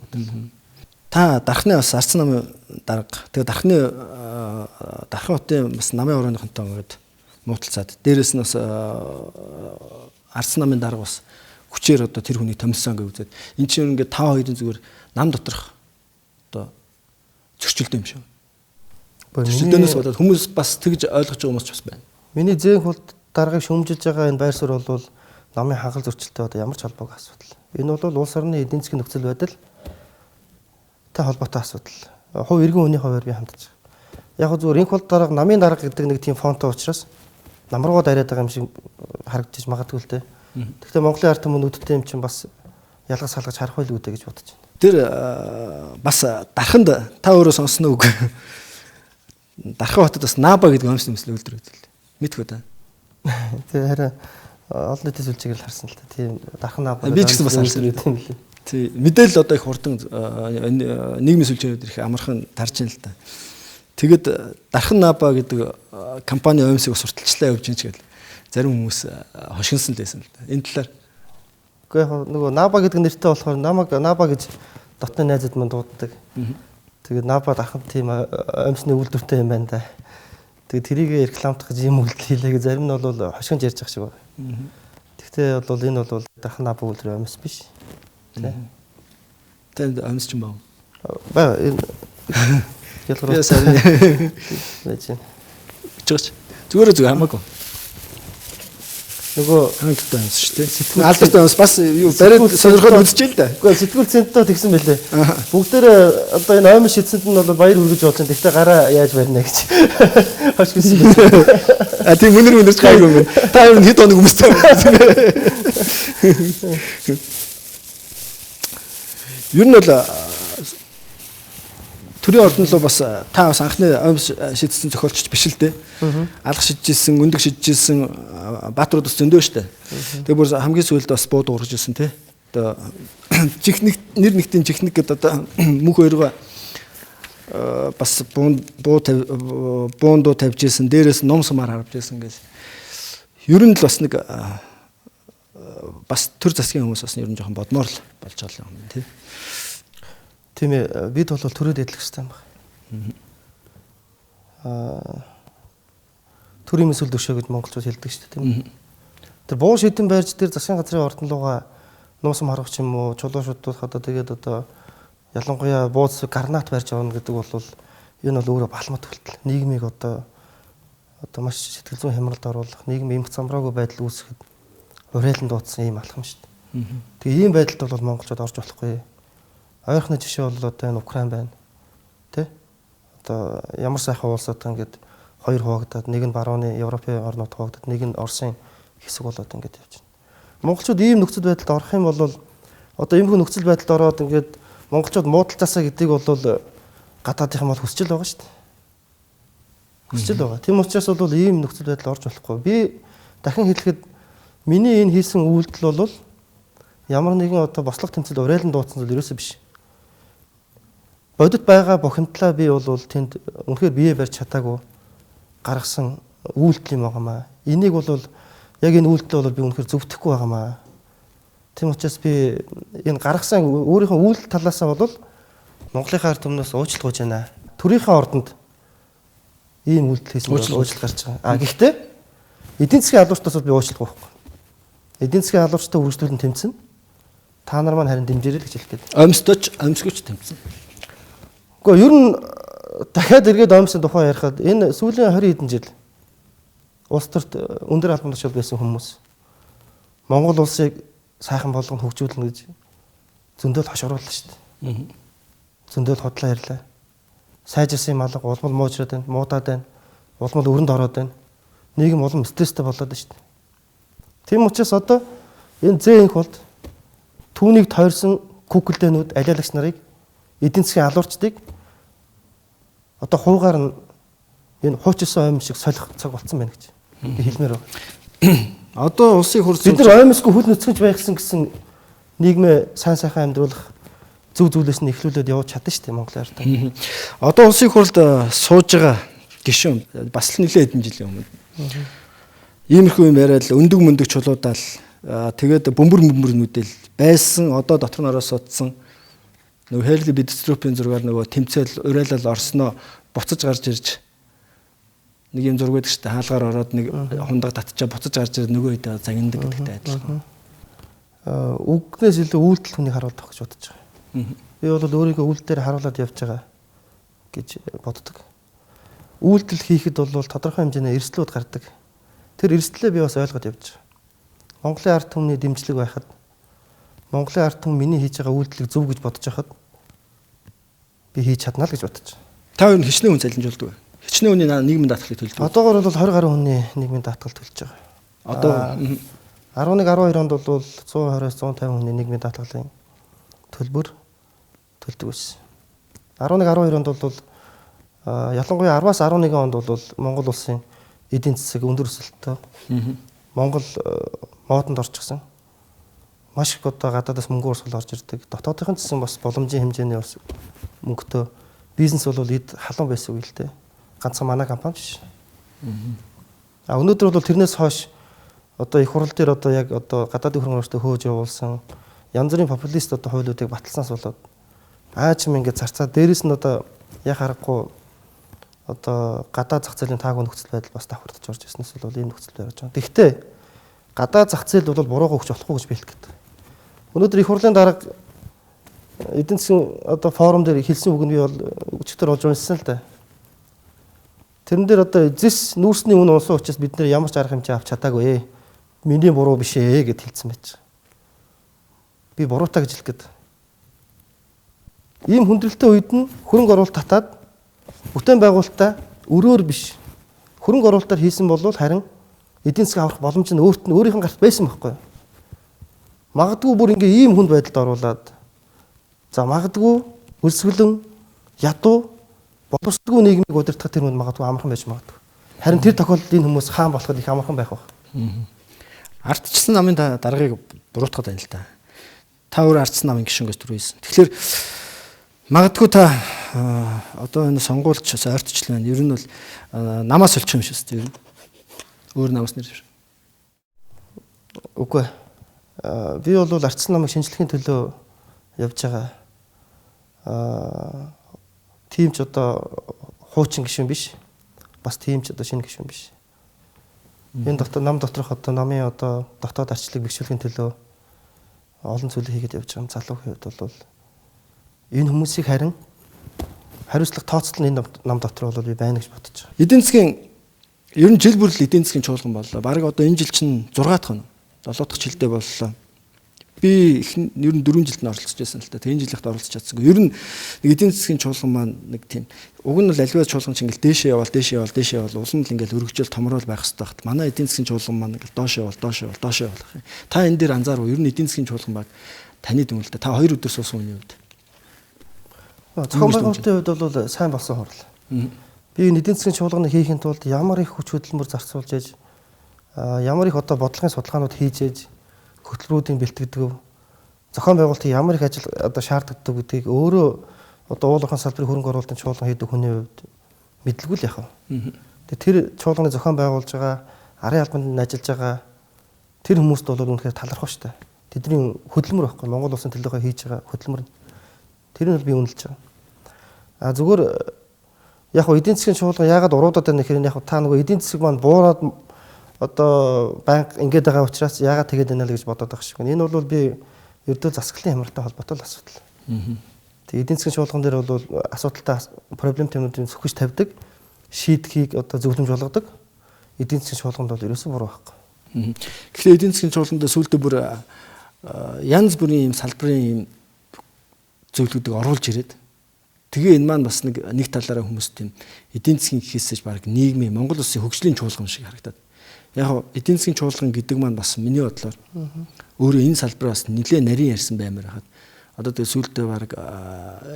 Та дархны бас ардсан намын дарга. Тэгээ дархны дархан хотын бас намын орооныхонтой ингээд мууталцаад дээрэс нь бас ардсан намын дарга бас хүчээр одоо тэр хүнийг томилсон гэж үзээд эн чинь ингээд та хоёрын зүгээр нам доторх одоо зөрчилдөөн юм шиг. Зөрчилдөөнөөс болоод хүмүүс бас тэгж ойлгож байгаа хүмүүс ч бас байна. Миний зээн хулд даргаыг шүүмжилж байгаа энэ байр суурь бол намын хангал зөрчилтэй одоо ямар ч холбоогүй асуудал. Энэ бол улс орны эдийн засгийн нөхцөл байдал та холбоотой асуудал. Хувь иргэн хүний хувьар би хандж байгаа. Яг зүгээр инх бол дарга намын дарга гэдэг нэг тийм фонтой учраас нам руугаа дариад байгаа юм шиг харагдчих магадгүй л дээ. Гэхдээ Монголын ард түмэн нүдтэй юм чинь бас ялгаж салгаж харах байлгүй дээ гэж бодож байна. Тэр бас дарханд та өөрөө сонссон уу? Дархан хотод бас Наба гэдэг өмс нэмсэл үйлдвэр гэдэг л. Мэдхүү та. Тэр харин олон нийтийн сүлжээг л харсан л та. Тийм дархан Наба. Би ч гэсэн бас харсан юм лээ. Тий, мэдээлэл одоо их хурдан нийгмийн сүлжээнүүд их амархан тарж байна л та. Тэгэд Дархан Наба гэдэг компани омсыг бас сурталчлаа явж гин ч гэл зарим хүмүүс хошигнсон л байсан л да. Энэ талаар үгүй яг нөгөө Наба гэдэг нэртэй болохоор намайг Наба гэж дотны найзууд мань дууддаг. Тэгээд Наба дархан тийм омсны үйлдвэртэй юм байна да. Тэгээд тэрийг рекламдах гэж юм үйлдэл хийлээ гэж зарим нь бол хошигнж ярьж байгаа шиг байна. Тэгтээ бол энэ бол дархан Наба үйлдвэр омс биш. Тэ. Тэнд омс ч юм аа. Ба энэ ялгараа байж байна. Чигч. Зүгээр зүгээр хамаагүй. Нөгөө хангалттай юмс шүү дээ. Алдартай юмс бас юу бариад сонирхоод үзчихээ л да. Үгүй сэтгүүл центр тэгсэн байлээ. Бүгдээрээ одоо энэ оймон шидсэнд нь бол баяр хүргэж болж байна. Тэгтээ гараа яаж барина гэж хош гисэн байлээ. А тийм үнэр үнэрч гайгүй юм байна. Та ер нь хэд хоног өмссөн юм бэ? Ер нь бол төрийн ордон руу бас та бас анхны оймс шидсэн зохиолч биш л дээ. Алга шидчихсэн, өндөг шидчихсэн баатрууд бас зөндөө штэ. Тэгээ бүр хамгийн сүүлд бас бууд уурж ирсэн тий. Одоо чихник нэр нэгтийн чихник гэдэг одоо мөнх хоёргоо бас буундуу тавьж исэн, дээрээс ном сумаар харвж исэн гэл. Ер нь л бас нэг бас төр засгийн хүмүүс бас ер нь жоохон бодмоор л болж байгаа юм тий. Тийм ээ, бид бол төрөөд эдлэх хэрэгтэй юм байна. Төрийн мэсэл төшөө гэж монголчууд хэлдэг шүү дээ, тийм ээ. Тэр буу шидэн барьж тэр засгийн газрын ордон руугаа нуусам харах ч юм уу, чулуу шүтүүлэх одоо тэгээд одоо ялангуяа бууз гранат барьж авна гэдэг бол энэ бол өөрөө балмат хүртэл нийгмийг одоо маш сэтгэл зүйн хямралд оруулах, нийгэм эмх замраагүй байдал үүсгэхэд уриалан дуудсан ийм алхам шүү дээ. Тэгээ ийм байдалд бол монголчууд орж болохгүй. Ойрхны жишээ бол одоо энэ Украин байна. Тэ? Одоо ямар сайхан улсууд ингээд хоёр хуваагдаад, нэг нь барууны Европын орнууд хуваагдаад, нэг нь Оросын хэсэг болоод ингээд явж байна. Монголчууд ийм нөхцөл байдалд орох юм бол одоо иймэрхүү нөхцөл байдалд ороод ингээд монголчууд муудалцаасаа гэдгийг бол гадаадынхан бол хүсч л байгаа шүү дээ. Хүсч л байгаа. Тийм учраас бол ийм нөхцөл байдалд орж болохгүй. Би дахин хэлэхэд миний энэ хийсэн үйлдэл бол ямар нэгэн одоо бослого тэмцэл уриалан дуудсан зүйл ерөөсөө биш. Бодит байгаа бухимдлаа би бол тэнд үнэхээр бие барьж чадаагүй гаргасан үйлдэл юм байгаамаа. Энийг бол яг энэ үйлдэл бол би үнэхээр зөвтөхгүй байгаамаа. Тийм учраас би энэ гаргасан өөрийнхөө үйлдэл талаасаа бол Монголынхаа ард түмнээс уучлал гуйж байна. Төрийнхээ ордонд ийм үйлдэл хийсэн бол уучлал гарч байгаа. А гэхдээ эдийн засгийн алуурчдаас би уучлал гуйхгүй. Эдийн засгийн алуурчтай үргэлжлүүлэн тэмцэн. Та нар маань харин дэмжээрэй л гэж хэлэх гээд. Омсдоч омсгүйч тэмцэн. Гэхдээ ер нь дахиад эргээд омсын тухай ярихад энэ сүүлийн 20 хэдэн жил улс төрт өндөр албан тушаал байсан хүмүүс Монгол улсыг сайхан болгон хөгжүүлнэ гэж зөндөл хошгорууллаа шүү дээ. Зөндөл худлаа ярьлаа. Сайжирсан юм алга улмал муужраад байна, муудаад байна. Улмал өрөнд ороод байна. Нийгэм улам стресстэй болоод байна шүү дээ. Тийм учраас одоо энэ зээ инх болд түүнийг тойрсон күклдэнүүд алиалагч нарыг эдийн засгийн алуурчдыг одоо хуугаар нь энэ хуучилсан ойм шиг солих цаг болцсон байна гэж би хэлмээр байна. Одоо улсын хурц бид нар оймсгүй хөл нүцгэнж байхсан гэсэн нийгмээ сайн сайхан амьдруулах зөв зүйлээс нь эхлүүлээд явж чадна шүү дээ Монголын ард. Одоо улсын хурлд сууж байгаа гишүүн бас л нэлээд хэдэн жилийн өмнө иймэрхүү юм яриад өндөг мөндөг чулуудаал тэгээд бөмбөр бөмбөрнүүдэл байсан одоо дотор нь ороо суудсан нөгөө Херли Бидструпийн зургаар нөгөө тэмцээл уриалал орсноо буцаж гарч ирж нэг юм зураг байдаг шүү дээ. Хаалгаар ороод нэг хундаг татчаа буцаж гарч ирээд нөгөө хэдээ загнадаг гэдэгтэй адилхан. Үгнээс илүү үйлдэл хүнийг харуулдаг гэж бодож байгаа. Би бол өөрийгөө үйлдэлээр харуулад явж байгаа гэж боддог. Үйлдэл хийхэд бол тодорхой хэмжээний эрсдлүүд гардаг. Тэр эрсдлээ би бас ойлгоод явж байгаа. Монголын ард түмний дэмжлэг байхад Монголын ард түмэн миний хийж байгаа үйлдэлийг зөв гэж бодож байхад би хийж чадна л гэж бодож байгаа. Та ер нь хичнээн хүн цалинжуулдаг вэ? Хичнээн хүний нийгмийн даатгалыг төлдөг. Одоогор бол 20 гаруй хүний нийгмийн даатгал төлж байгаа. Одоо 11 12 онд бол 120-с 150 хүний нийгмийн даатгалын төлбөр төлдөг байсан. 11 12 онд бол ялангуяа 10-аас 11 онд бол Монгол улсын эдийн засаг өндөр өсөлттэй. Монгол модонд орчихсон. Маш их одоо гадаадаас мөнгө урсгал орж ирдэг. Дотоодын ч гэсэн бас боломжийн хэмжээний бас мөнгөтэй бизнес бол эд халуун байсан үе л дээ. Ганцхан манай компани биш. А өнөөдөр бол тэрнээс хойш одоо их хурал дээр одоо яг одоо гадаадын хөрөнгө оруулалтыг хөөж явуулсан янз бүрийн популист одоо хуулиудыг баталснаас болоод аачим ингээд зарцаа дээрэс нь одоо яг харахгүй одоо гадаад зах зээлийн таагүй нөхцөл байдал бас давхардаж орж ирснээс бол ийм нөхцөл барьж байгаа. Тэгэхдээ гадаад зах зээл бол буруугаа өгч болохгүй гэж би хэлэх гээд. Өнөөдөр их хурлын дарга эдийн засгийн одоо форум дээр хэлсэн үг нь би бол өчигдөр олж уншсан л да. Тэрэн дээр одоо зэс нүүрсний үн унсан учраас бид нэр ямар ч арга хэмжээ авч чадаагүй. Миний буруу биш ээ гэд хэлсэн байж. Би буруутай гэж хэлэх гээд. Ийм хүндрэлтэй үед нь хөрөнгө оруулалт татаад бүтээн байгуулалтаа өрөөр биш. Хөрөнгө оруулалтаар хийсэн бол харин эдийн засаг аврах боломж нь өөрт нь өөрийнх нь гарт байсан байхгүй юу? Магадгүй бүр ингээ ийм хүнд байдалд оруулаад за магадгүй өлсгөлөн ядуу боловсдгүй нийгмийг удирдах тэр хүнд магадгүй амархан байж магадгүй. Харин тэр тохиолдолд энэ хүмүүс хаан болоход их амархан байх байх. Ардчсан намын даргаыг буруутгаад байна л да. Та өөр ардсан намын гишүүн гэж түрүүсэн. Тэгэхээр магадгүй та одоо энэ сонгуульч бас ойртчлаа байна. Ер нь бол намаас олчих юм шиг шүү дээ. Ер нь өөр намаас нэр шиг. Үгүй. Би бол ардсан намыг шинжлэхийн төлөө явж байгаа. Тийм ч одоо хуучин гишүүн биш. Бас тийм ч одоо шинэ гишүүн биш. Энэ дотор нам доторх одоо намын одоо дотоод арчлыг бэхжүүлэхийн төлөө олон зүйлийг хийгээд явж байгаа залуу хувьд бол энэ хүмүүсийг харин хариуцлага тооцол нь энэ нам дотор бол би байна гэж бодож байгаа. Эдийн засгийн ер нь жил бүр л эдийн засгийн чуулган боллоо. Бараг одоо энэ жил чинь 6 дахь нь 7 дахь жилдээ боллоо. Би ер нь 4 жилд нь оролцож байсан л та. Тэр энэ жилд оролцож чадсангүй. Ер нь нэг эдийн засгийн чуулган маань нэг тийм уг нь бол аливаа чуулган чинь ингээл дээшээ яваал, дээшээ яваал, дээшээ яваал улам л ингээл өргөжөл томрол байх хэрэгтэй багт. Манай эдийн засгийн чуулган маань ингээл доош яваал, доош яваал, доош яваал. Та энэ дээр анзаарав. Ер нь эдийн засгийн чуулган баг таны дүн л да. Та 2 өдөр суусан хүний хувьд. Зохион байгуулалтын хувьд бол сайн болсон хурал. Би энэ эдийн засгийн чуулганыг хийхин тулд ямар их хүч хөдөлмөр зарцуулж ээж, ямар их одоо бодлогын судалгаанууд хийж ээж, хөтөлбөрүүдийг бэлтгэдэг, зохион байгуулалтын ямар их ажил одоо шаардлагатай гэдгийг өөрөө одоо уул уурхайн салбарын хөрөнгө оруулалтын чуулган хийдэг хүний хувьд мэдлгүй л яах вэ? Тэгээ тэр чуулганы зохион байгуулж байгаа, арын албанд ажиллаж байгаа тэр хүмүүст бол үнэхээр талархах шүү дээ. Тэдний хөдөлмөр байхгүй Монгол улсын төлөөхөө хийж байгаа хөдөлмөр. Тэр нь бол би үнэлж байгаа. А зүгээр яг хөө эдийн засгийн чуулган яагаад уруудаад байна гэхээр яг та нөгөө эдийн засаг маань буураад одоо банк ингээд байгаа учраас яагаад тэгээд байна л гэж бодоод байгаа шиг. Энэ бол би ердөө засаглалын хямралтай холбоотой л асуудал. Тэгээ эдийн засгийн чуулган дээр бол асуудалтай проблем тэмнүүдийн сөхөж тавьдаг, шийдэхийг одоо зөвлөмж болгодог. Эдийн засгийн чуулганд бол ерөөсөө буруу байхгүй. Тэгэхээр эдийн засгийн чуулганд сүүлдээ бүр янз бүрийн юм салбарын юм зөвлөгдөг оруулж ирээд тэгээ энэ маань бас нэг талаараа хүмүүс тийм эдийн засгийн гэхээсээ баг нийгмийн Монгол улсын хөгжлийн чуулган шиг харагдаад. Яг эдийн засгийн чуулган гэдэг маань бас миний бодлоор өөрөө энэ салбараас нэлээ нарийн ярьсан баймаар хахад одоо тэгээ сүүлдээ баг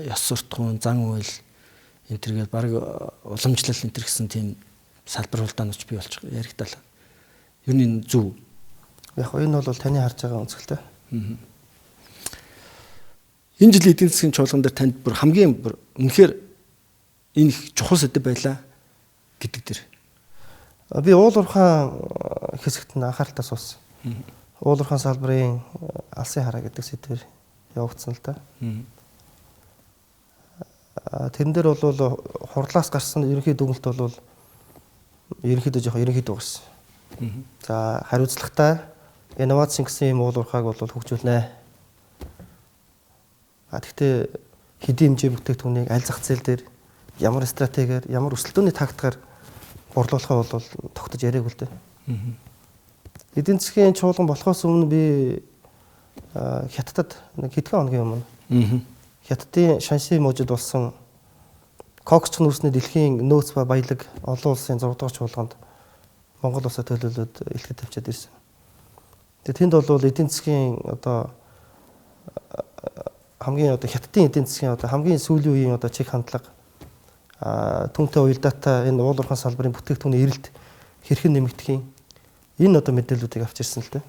ёс суртахуун, зан үйл энэ төргээд баг уламжлал энэ төр гэсэн тийм салбар хулдаанууч бий болчих яригдал. Ер нь энэ зөв. Яг энэ бол таны харж байгаа өнцгөлтэй. Энэ жилийн эдийн засгийн чуулган дээр танд бүр хамгийн бүр үнэхээр энэ их чухал сэдэв байлаа гэдэг дээр. Би уул уурхайн хэсэгт нь анхааралтай суусан. Уул уурхайн салбарын алсын хараа гэдэг сэдвээр явагдсан л да. Тэрэн дээр бол хурлаас гарсан ерөнхий дүгнэлт бол ерөнхийдөө жоох ерөнхийдөө гарсан. За хариуцлагатай инновацийн гэсэн юм уул уурхайг бол хөгжүүлнэ. А тэгтээ хэдийн хэмжээ бүтээгдэхүүнийг аль зах зээл дээр ямар стратегиэр ямар өрсөлдөөний тактикаар борлуулахаа бол тогтож яриаг л дээ. Эдийн засгийн чуулган болохоос өмнө би Хятадд нэг хэдхэн хоногийн өмнө Хятадын Шанси мужид болсон Коксч нүүрсний дэлхийн нөөц ба баялаг олон улсын 6 дугаар чуулганд Монгол улсаа төлөөлөөд илтгэл тавьчаад ирсэн. Тэгээ тэнд бол эдийн засгийн одоо хамгийн одоо хятадын эдийн засгийн одоо хамгийн сүүлийн үеийн одоо чиг хандлага түүнтэй уялдаатай энэ уул уурхайн салбарын бүтээгдэхүүний эрэлт хэрхэн нэмэгдэхин энэ одоо мэдээллүүдийг авч ирсэн л дээ.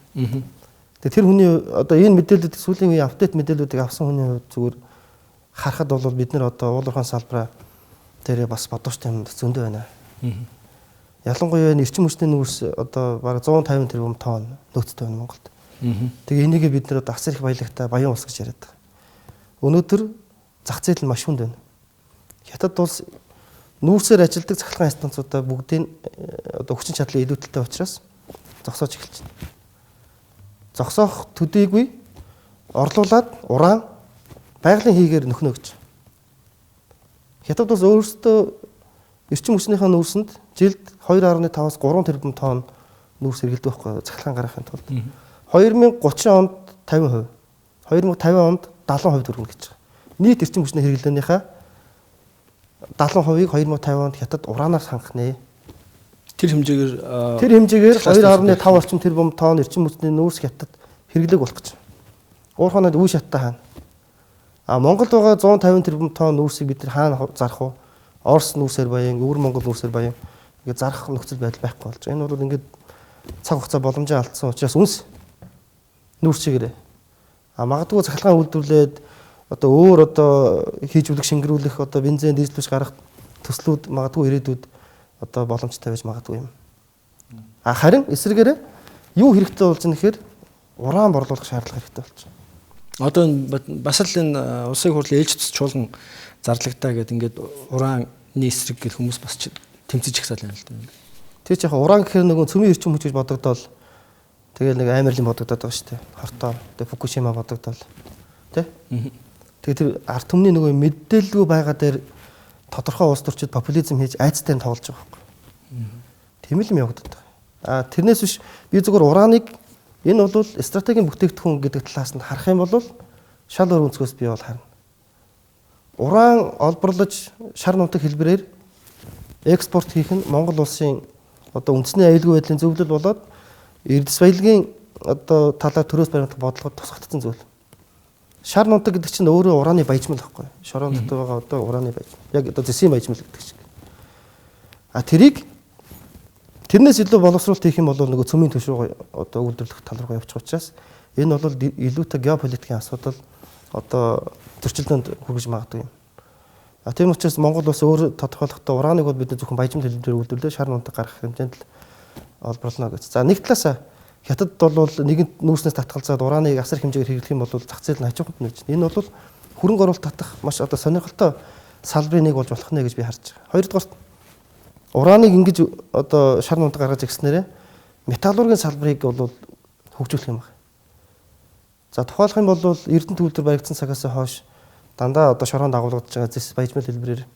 Тэгээ тэр хүний одоо энэ мэдээллүүдийг сүүлийн үеийн апдейт мэдээллүүдийг авсан хүний хувьд зүгээр харахад бол бид нар одоо уул уурхайн салбараа дээрээ бас бодууштай юм зөндөө байна. Ялангуяа энэ эрчим хүчний нүүрс одоо бараг 150 тэрбум тонн нөөцтэй байна Монголд. Тэгээ энийгээ бид нар одоо асар их баялагтай баян улс гэж яриад байгаа. Өнөөдөр зах зээл нь маш хүнд байна. Хятад улс нүүрсээр ажилладаг цахилгаан станцуудаа бүгдийг одоо хүчин чадлын илүүдэлтэй учраас зогсоож эхэлж байна. Зогсоох төдийгүй орлуулад уран байгалийн хийгээр нөхнө гэж. Хятад улс өөрсдөө эрчим хүчнийхээ нүүрсэнд жилд 2.5-аас 3 тэрбум тонн нүүрс хэрэглэдэг байхгүй цахилгаан гаргахын тулд. 2030 онд 50%, 2050 онд 70% хүргэнэ гэж байгаа. Нийт эрчим хүчний хэрэглээнийхээ 70%-ийг 2050 онд Хятад ураанаар хангах нэ. Тэр хэмжээгээр 2.5 орчим тэрбум тонн эрчим хүчний нүүрс Хятад хэрэглээг болох гэж. Уурханад үе шаттай хаана. А Монголд байгаа 150 тэрбум тонн нүүрсийг бид нар хаана зарах вэ? Орос нүүрсээр баян, өвөр Монгол нүүрсээр баян ингээд зарах нөхцөл байдал байхгүй болж байгаа. Энэ бол ингээд цаг хугацаа боломжоо алдсан учраас үнс нүүрс чигээрээ. А магадгүй цахилгаан үйлдвэрлээд одоо өөр одоо хийж үлэх шингэрүүлэх одоо бензин, дизель биш гарах төслүүд магадгүй ирээдүйд одоо боломжтой байж магадгүй юм. А харин эсрэгээрээ юу хэрэгтэй болж байгаа нэхэр уран борлуулах шаардлага хэрэгтэй болж байна. Одоо бас л энэ улсын хурлын ээлж төс чуулган зарлагдаа гэдэг ингээд урааны эсрэг гэх хүмүүс бас тэмцэж ихсаал юм л да. Тэр ч яг уран гэхэр нөгөө цөмийн эрчим хүч гэж бодогдоол тэгэл нэг амар юм бодогдоод байгаа шүү дээ. Хортой, тэгээ Фукушима бодогдоол. Тэ? Тэгээ тэр ард түмний нөгөө мэдээлэлгүй байгаа дээр тодорхой улс төрчид популизм хийж айцтай тоглож байгаа байхгүй. Тийм л юм явагдаад байгаа. А тэрнээс биш би зүгээр урааныг энэ бол стратегийн бүтээгдэхүүн гэдэг талаас нь харах юм бол шал өөр өнцгөөс би бол харна. Уран олборлож шар нутаг хэлбэрээр экспорт хийх нь Монгол улсын одоо үндэсний аюулгүй байдлын зөвлөл болоод эрдэс баялагын одоо талаар төрөөс баримтлах бодлогод тусгагдсан зүйл. Шар нутаг гэдэг чинь өөрөө ураны баяжмал байхгүй. Шорон дотор байгаа одоо ураны баяжмал. Яг одоо зэсийн баяжмал гэдэг шиг. А тэрийг тэрнээс илүү боловсруулалт хийх юм бол нөгөө цөмийн түвш рүү одоо үйлдвэрлэх тал руу явчих учраас энэ бол илүүтэй геополитикийн асуудал одоо зөрчилдөөнд хүргэж магадгүй юм. А тийм учраас Монгол улс өөр тодорхойлохдоо ураныг бол бид зөвхөн баяжмал хэлбэрээр үйлдвэрлээ шар нутаг гаргах хэмжээнд л олборлоно гэж. За нэг талаасаа Хятад бол нэгэнт нүүрснээс татгалзаад ураныг асар хэмжээгээр хэрэглэх юм бол зах зээл нь хажууханд нэж. Энэ бол хөрөнгө оруулалт татах маш одоо сонирхолтой салбарын нэг болж болох нэ гэж би харж байгаа. Хоёрдугаарт ураныг ингэж одоо шар нутаг гаргаж ирснээрээ металлургийн салбарыг бол хөгжүүлэх юм байна. За тухайлах юм бол Эрдэнэ төвлөр баригдсан цагаас хойш дандаа одоо шороонд агуулгадж байгаа зэс баяжмал хэлбэрээр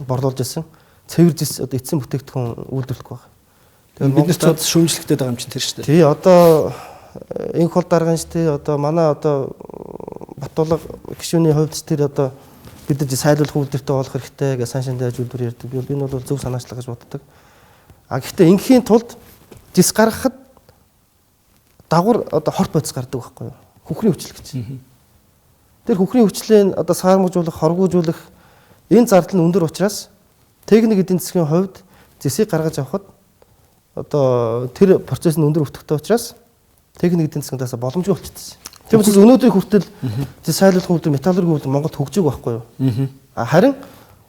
борлуулж ирсэн цэвэр зэс одоо эцсийн бүтээгдэхүүн үйлдвэрлэхгүй байна. Тэгээд бид нар ч шүүмжлэгдээд байгаа юм чинь тэр шүү дээ. Тий одоо инх хол дарган шүү дээ. Одоо манай одоо Батулга гишүүний хувьд ч тэр одоо бид нар сайлуулах үйлдвэртэй болох хэрэгтэй гэж сан шиндээ үйлдвэр ярьдаг. Би бол энэ бол зөв санаачлага гэж боддог. А гэхдээ инхийн тулд зэс гаргахад дагвар одоо хорт бодис гардаг байхгүй юу? Хөхрийн хүчил гэж. Тэр хөхрийн хүчлээ одоо саармажуулах, хоргоожуулах энэ зардал нь өндөр учраас техник эдийн засгийн хувьд зэсийг гаргаж авахад одоо тэр процесс нь өндөр өвтгөхтэй учраас техник эдийн засгийн талаас боломжгүй болчихсон. Тийм учраас өнөөдрийн хүртэл зэс сайлуулах үйлдвэр, металлургийн үйлдвэр Монголд хөгжөөг байхгүй юу? А харин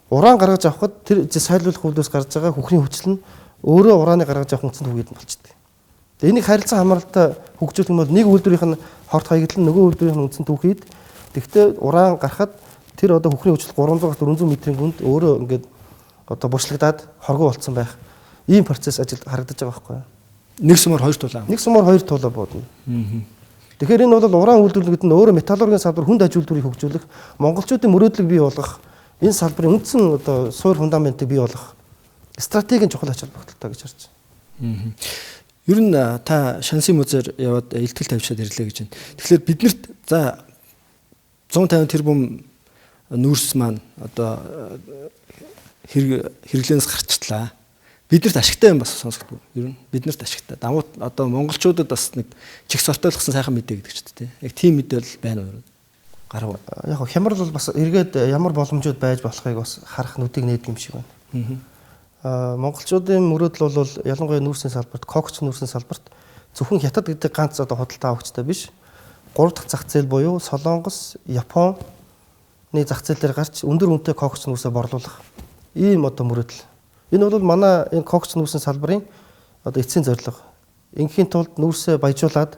уран гаргаж авахад тэр зэс сайлуулах үйлдвэрээс гарч байгаа хөхрийн хүчил нь өөрөө ураны гаргаж авах үндсэн түгээд нь болчихдог. Тэгээ энийг харилцан хамааралтай хөгжүүлэх юм бол нэг үйлдвэрийнх нь хорт хаягдал нь нөгөө үйлдвэрийнх нь үндсэн түүхийд тэгтээ уран гарахад тэр одоо хөхрийн хүчил 300-аас 400 метрийн гүнд өөрөө ингээд одоо бурчлагдаад хоргоо болцсон байх. Ийм процесс ажил харагдаж байгаа байхгүй юу? Нэг сумаар хоёр тулаа. Нэг сумаар хоёр тулаа буудна. Тэгэхээр энэ бол уран үйлдвэрлэл гэдэг нь өөрөө металлургийн салбар хүнд аж үйлдвэрийг хөгжүүлэх, монголчуудын мөрөөдлийг бий болгох, энэ салбарын үндсэн одоо суур фундаментыг бий болгох стратегийн чухал ач холбогдолтой гэж харж байна. Ер нь та Шанси музейр яваад илтгэл тавьчаад ирлээ гэж байна. Тэгэхээр биднэрт за 150 тэрбум нүүрс маань одоо хэрэглэнээс гарчлаа. Биднэрт ашигтай юм бас сонсогдгүй. Ер нь биднэрт ашигтай. Давуу одоо монголчуудад бас нэг чих сортойлгосон сайхан мэдээ гэдэг ч тийм. Яг тийм мэдээлэл байна уу? Гарав. Яг хямрал бол бас эргээд ямар боломжууд байж болохыг бас харах нүдийг нээдэг юм шиг байна. Монголчуудын мөрөөдөл бол ялангуяа нүүрсийн салбарт, кокс нүүрсийн салбарт зөвхөн Хятад гэдэг ганц одоо худалдаа авахчтай биш. 3 дахь зах зээл буюу Солонгос, Японы зах зээл дээр гарч өндөр үнэтэй кокс нүүрсээ борлуулах ийм одоо мөрөөдөл. Энэ бол манай энэ кокс нүүрсийн салбарын одоо эцсийн зорилго. Ингээхийн тулд нүүрсээ баяжуулаад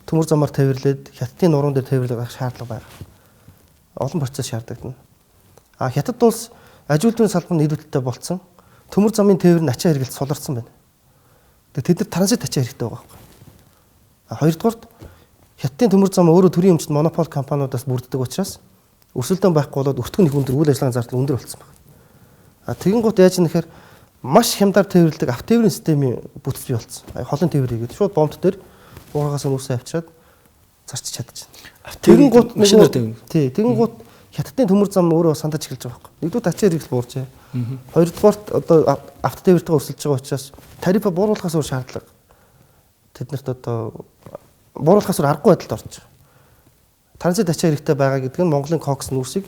төмөр замаар тээвэрлээд Хятадын нуруунд дээр тээвэрлэх гарах шаардлага байна. Олон процесс шаардлагатай. А Хятад улс ажилтны салбар нийлүүлэлттэй болцсон. Төмөр замын тээвэр нь ачаа хэрэгэлт суларсан байна. Тэгээд тэд нар транзит ачаа хэрэгтэй байгаа байхгүй. А хоёрдугаарт Хятадын төмөр зам өөрөө төрийн өмчт монопол компаниудаас бүрддэг учраас өрсөлдөөн байхгүй болоод өртгөн их өндөр үйл ажиллагааны зардал өндөр болсон байна. А тэгэн гут яаж нэхэр маш хямдар тээвэрлэдэг автотээврийн системийн бүтэц бий болсон. Холын тээвэр хийгээд шууд бомбт дээр уургаас нүүрсээ авчираад зарчиж чадчихна. Тэгэн гут машинаар тээвэр. Тий, тэгэн гут Хятадын төмөр зам өөрөө сандаж эхэлж байгаа байхгүй. Нэгдүгээр ачаа хэрэгэл буурчээ. Хоёрдугаарт одоо автотээвэртэйгээ өрсөлдөж байгаа учраас тарифа бууруулахаас өөр шаардлага тэднэрт одоо бууруулахаас өөр аргагүй байдалд орж байгаа. Транзит ачаа хэрэгтэй байгаа гэдэг нь Монголын кокс нүүрсийг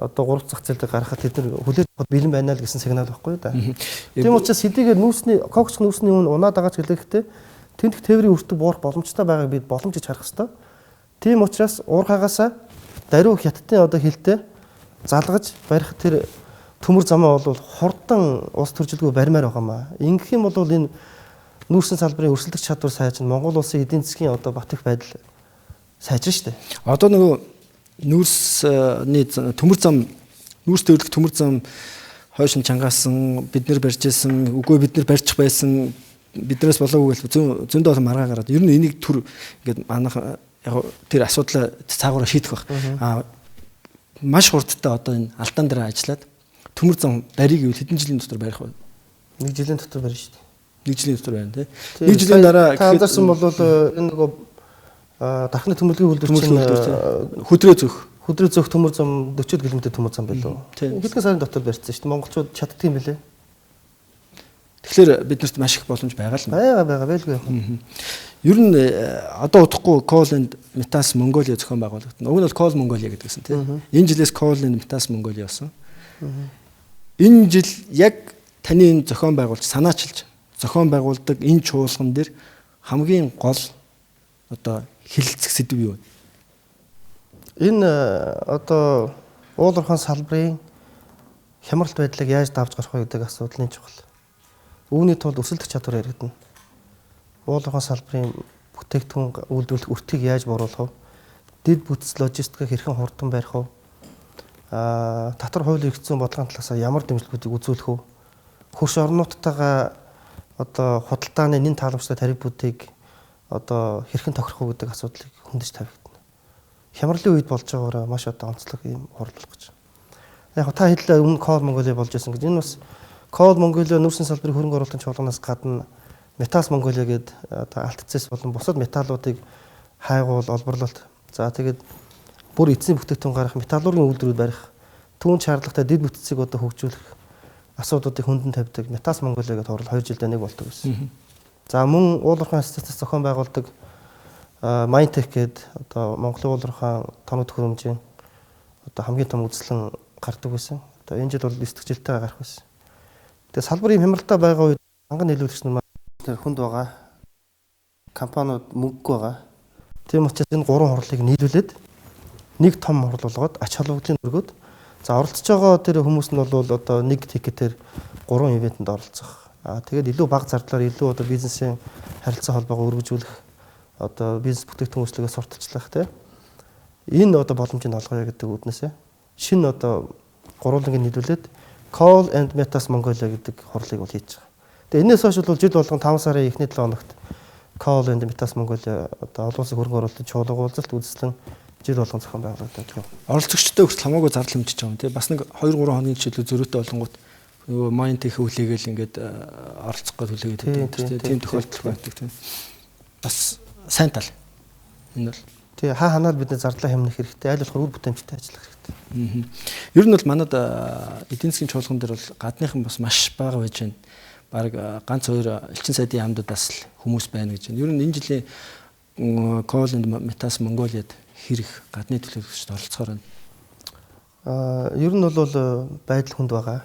одоо 3 зах зээл дээр гаргахад тэд нар хүлээж авах бэлэн байна л гэсэн сигнал байхгүй юу да. Тийм учраас хэдийгээр нүүрсний кокс нүүрсний үн унаад байгаа ч хэлэхдээ тэнх тээврийн өртөг буурах боломжтой байгааг бид боломж гэж харах ёстой. Тийм учраас уурхаагаасаа даруй Хятадын одоо хилтэй залгаж барих тэр төмөр замаа бол хурдан улс төржилгүй барьмаар байгаа маа. Ингэх юм бол энэ нүүрсэн салбарын өрсөлдөх чадвар сайжирна. Монгол улсын эдийн засгийн одоо бат их байдал сайжирна шүү дээ. Одоо нөгөө нүүрсний төмөр зам, нүүрс төвлөх төмөр зам хойш нь чангаасан, бид нэр барьж исэн, үгүй бид нэр барьчих байсан, биднээс болоогүй гэл зөндөө олон маргаа гараад ер нь энийг төр ингээд манайх яг тэр асуудлаа цаагаараа шийдэх байх. Аа маш хурдтай одоо энэ алдаан дээр ажиллаад төмөр зам барийг гэвэл хэдэн жилийн дотор барих вэ? Нэг жилийн дотор барина шүү дээ. Нэг жилийн дотор байна тий. Нэг жилийн дараа та анзаарсан бол энэ нөгөө дархны төмөрлөгийн үйлдвэр чинь хөдрөө зөх төмөр зам 40 км төмөр зам байлоо. Хэдхэн сарын дотор барьсан шүү дээ. Монголчууд чаддаг юм билээ. Тэгэхээр биднэрт маш их боломж байгаа л байна. Байгаа байлгүй яах вэ? Ер нь одоо удахгүй Coal and Metals Mongolia зохион байгуулагдана. Уг нь бол Coal Mongolia гэдгийгсэн тийм. Энэ жилээс Coal and Metals Mongolia болсон. Энэ жил яг таны энэ зохион байгуулж санаачилж зохион байгуулдаг энэ чуулган дээр хамгийн гол одоо хэлэлцэх сэдв юу вэ? Энэ одоо уул уурхайн салбарын хямралт байдлыг яаж давж гарах вэ гэдэг асуудлын чухал. Үүний тулд өрсөлдөх чадвар яригдана. Уул уурхайн салбарын бүтээгдэхүүн үйлдвэрлэх өртгийг яаж бууруулах вэ? Дэд бүтц логистикийг хэрхэн хурдан барих вэ? Татвар хууль эрх зүйн бодлогын талаас ямар дэмжлэгүүдийг үзүүлэх вэ? Хөрш орнуудтайгаа одоо худалдааны нэн тааламжтай тарифуудыг одоо хэрхэн тохирох вэ гэдэг асуудлыг хөндөж тавигдана. Хямралын үед болж байгаагаараа маш одоо онцлог ийм хурал болох гэж. Яг та хэллээ өмнө Coal Mongolia болж байсан гэж. Энэ бас Coal Mongolia нүүрсийн салбарын хөрөнгө оруулалтын чуулганаас гадна Metals Mongolia гэдэг одоо алт цэс болон бусад металлуудыг хайгуул, олборлолт. За тэгээд бүр эцсийн бүтээгдэхүүн гаргах, металлургийн үйлдвэрүүд барих, түүнд шаардлагатай дэд бүтцийг одоо хөгжүүлэх асуудлуудыг хөндлөн тавьдаг Metals Mongolia гэдэг хурал 2 жилдээ нэг болдог байсан. За мөн уул уурхайн ассоциац зохион байгуулдаг Mindtech гэдэг одоо Монголын уул уурхайн тоног төхөөрөмжийн одоо хамгийн том үзэсгэлэн гардаг байсан. Одоо энэ жил бол 9 дахь жилтэйгээ гарах байсан. Тэгээ салбарын хямралтай байгаа үед анган нийлүүлэгч нар маань хүнд байгаа. Компаниуд мөнгөгүй байгаа. Тийм учраас энэ гурван хурлыг нийлүүлээд нэг том хурал болгоод ач холбогдлын өргөд за оролцож байгаа тэр хүмүүс нь бол одоо нэг тикетээр 3 ивентэнд оролцох. Тэгээд илүү бага зардлаар илүү одоо бизнесийн харилцаа холбоогоо өргөжүүлэх, одоо бизнес бүтээгдэхүүн үйлчилгээ сурталчлах тийм. Энэ одоо боломжийг олгоё гэдэг үүднээсээ шинэ одоо гурвангийн нийлүүлээд Coal and Metals Mongolia гэдэг хурлыг бол хийж байгаа. Тэгээ энэс хойш бол жил болгон 5 сарын эхний 7 хоногт Coal and Metals Mongolia одоо олон улсын хөрөнгө оруулалтын чуулга уулзалт үзэсгэлэн жил болгон зохион байгуулагддаг. Оролцогчтой хүртэл хамаагүй зардал хэмжиж байгаа юм тий. Бас нэг 2 3 хоногийн жишээлбэл зөрүүтэй болонгууд нөгөө Mindtech хүлээгээл ингээд оролцох гээд хүлээгээд байдаг тийм тохиолдол байдаг тийм. Бас сайн тал. Энэ бол Тий, хаа ханаал бид зардлаа хэмнэх хэрэгтэй. Аль болохоор үр бүтээмжтэй ажиллах хэрэгтэй. Ер нь бол манад эдийн засгийн чуулган дээр бол гадныхан бас маш бага байж байна. Бараг ганц хоёр элчин сайдын яамдуудаас л хүмүүс байна гэж байна. Ер нь энэ жилийн Coal and Metals Mongolia-д хэрэг гадны төлөөлөгчд оролцохоор байна. Ер нь бол байдал хүнд байгаа.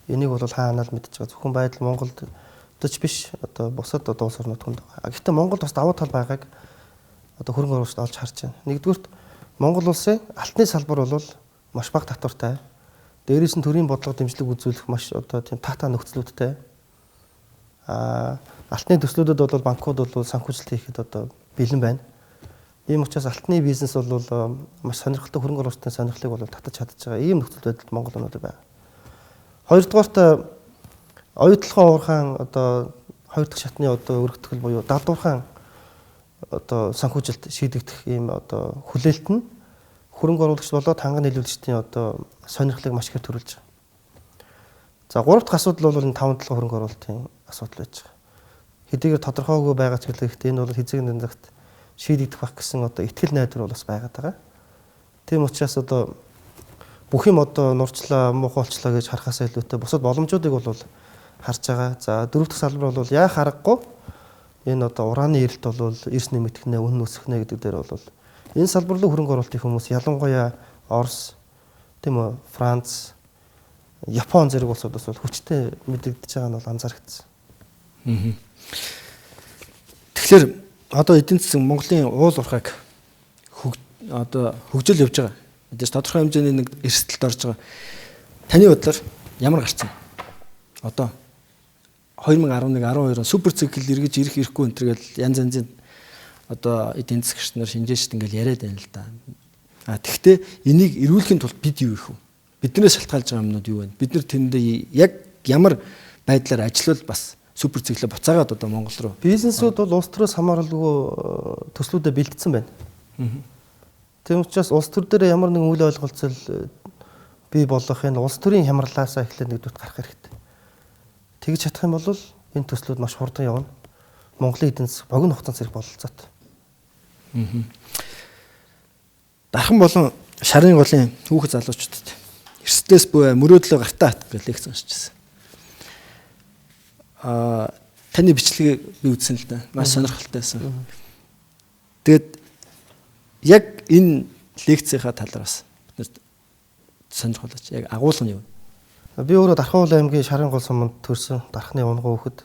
Энийг бол хаа ханаал мэдж байгаа. Зөвхөн байдал Монголд ч биш, одоо бусад одоо улс орнууд хүнд байгаа. Гэхдээ Монголд бас давуу тал байгааг одоо хөрөнгө оруулагчид олж харж байна. Нэгдүгüүрт Монгол улсын алтны салбар бол маш бага татвартай. Дээрээс нь төрийн бодлого дэмжлэг үзүүлэх маш одоо тийм таатай нөхцлүүдтэй. Алтны төслүүдэд бол банкуд бол санхүүжилт хийхэд одоо бэлэн байна. Ийм учраас алтны бизнес бол маш сонирхолтой, хөрөнгө оруулалтын сонирхлыг бол татаж чадж байгаа ийм нөхцөл байдалд Монгол өнөөдөр байна. Хоёрдугаарт оюутлогын уурхаан одоо хоёр дахь шатны одоо өргөтгөл буюу далдуурхаан одоо санхүүжилт шийдэгдэх ийм одоо хүлээлт нь хөрөнгө оруулагч болоод ханган нийлүүлэгчдийн одоо сонирхлыг маш ихээр төрүүлж байгаа. За гурав дахь асуудал бол энэ 5 7 хөрөнгө оруулалтын асуудал байж байгаа. Хэдийгээр тодорхойгүй байгаа ч гэлээ энэ бол хэзээ нэгэн цагт шийдэгдэх байх гэсэн одоо итгэл найдвар бол бас байгаад байгаа. Тийм учраас одоо бүх юм одоо нурчлаа, муухай болчлаа гэж харахаас илүүтэй бусад боломжуудыг бол харж байгаа. За дөрөв дэх салбар бол яах аргагүй энэ одоо ураны эрэлт бол эрс нэмэгдэх нэ, үнэ өсөх нэ гэдэг дээр бол энэ салбар руу хөрөнгө оруулалтын хүмүүс ялангуяа Орос, тийм үү, Франц, Япон зэрэг улсуудаас бол хүчтэй мэдэгдэж байгаа нь бол анзаарэгдсэн. Тэгэхээр одоо эдийн засаг Монголын уул уурхайг одоо хөгжил явж байгаа. Мэдээж тодорхой хэмжээний нэг эрсдэлд орж байгаа. Таны бодлоор ямар гарцсан? Одоо 2011 12 он супер цикл эргэж ирэх ирэхгүй энэ төр гэл янз янзын одоо эдийн засгч нар шинжээчд ингээл яриад байна л да. А тэгвэл энийг эргүүлэхийн тулд бид юу хийх вэ? Биднээс шалтгаалж байгаа юмнууд юу вэ? Бид нар тэрэндээ яг ямар байдлаар ажиллавал бас супер циклээ буцаагаад одоо Монгол руу. Бизнесүүд бол улс төрөөс хамааралгүй төслүүдэд бэлтгэсэн байна. Тийм учраас улс төр дээр ямар нэгэн үйл ойлголцол бий болох энэ улс төрийн хямралаасаа эхлээд нэгдүгürt гарах хэрэгтэй. Тэгж чадах юм бол энэ төслүүд маш хурдан явна. Монголын эдийн засаг богино хугацаанд зэрэг бололцоотой. Дархан болон шарын голын хүүхэд залуучуудад эрсдлээс буй мөрөөдлөө гартаа хат гэж лекц уншижсэн. Таны бичлэгийг би үзсэн л да. Маш сонирхолтой байсан. Тэгээд яг энэ лекцийнхаа талаар бас бид сонирхолтой. Яг агуулга нь юу? Би өөрөө Дархан уул аймгийн Шарын гол суманд төрсэн. Дархны унган хүүхэд.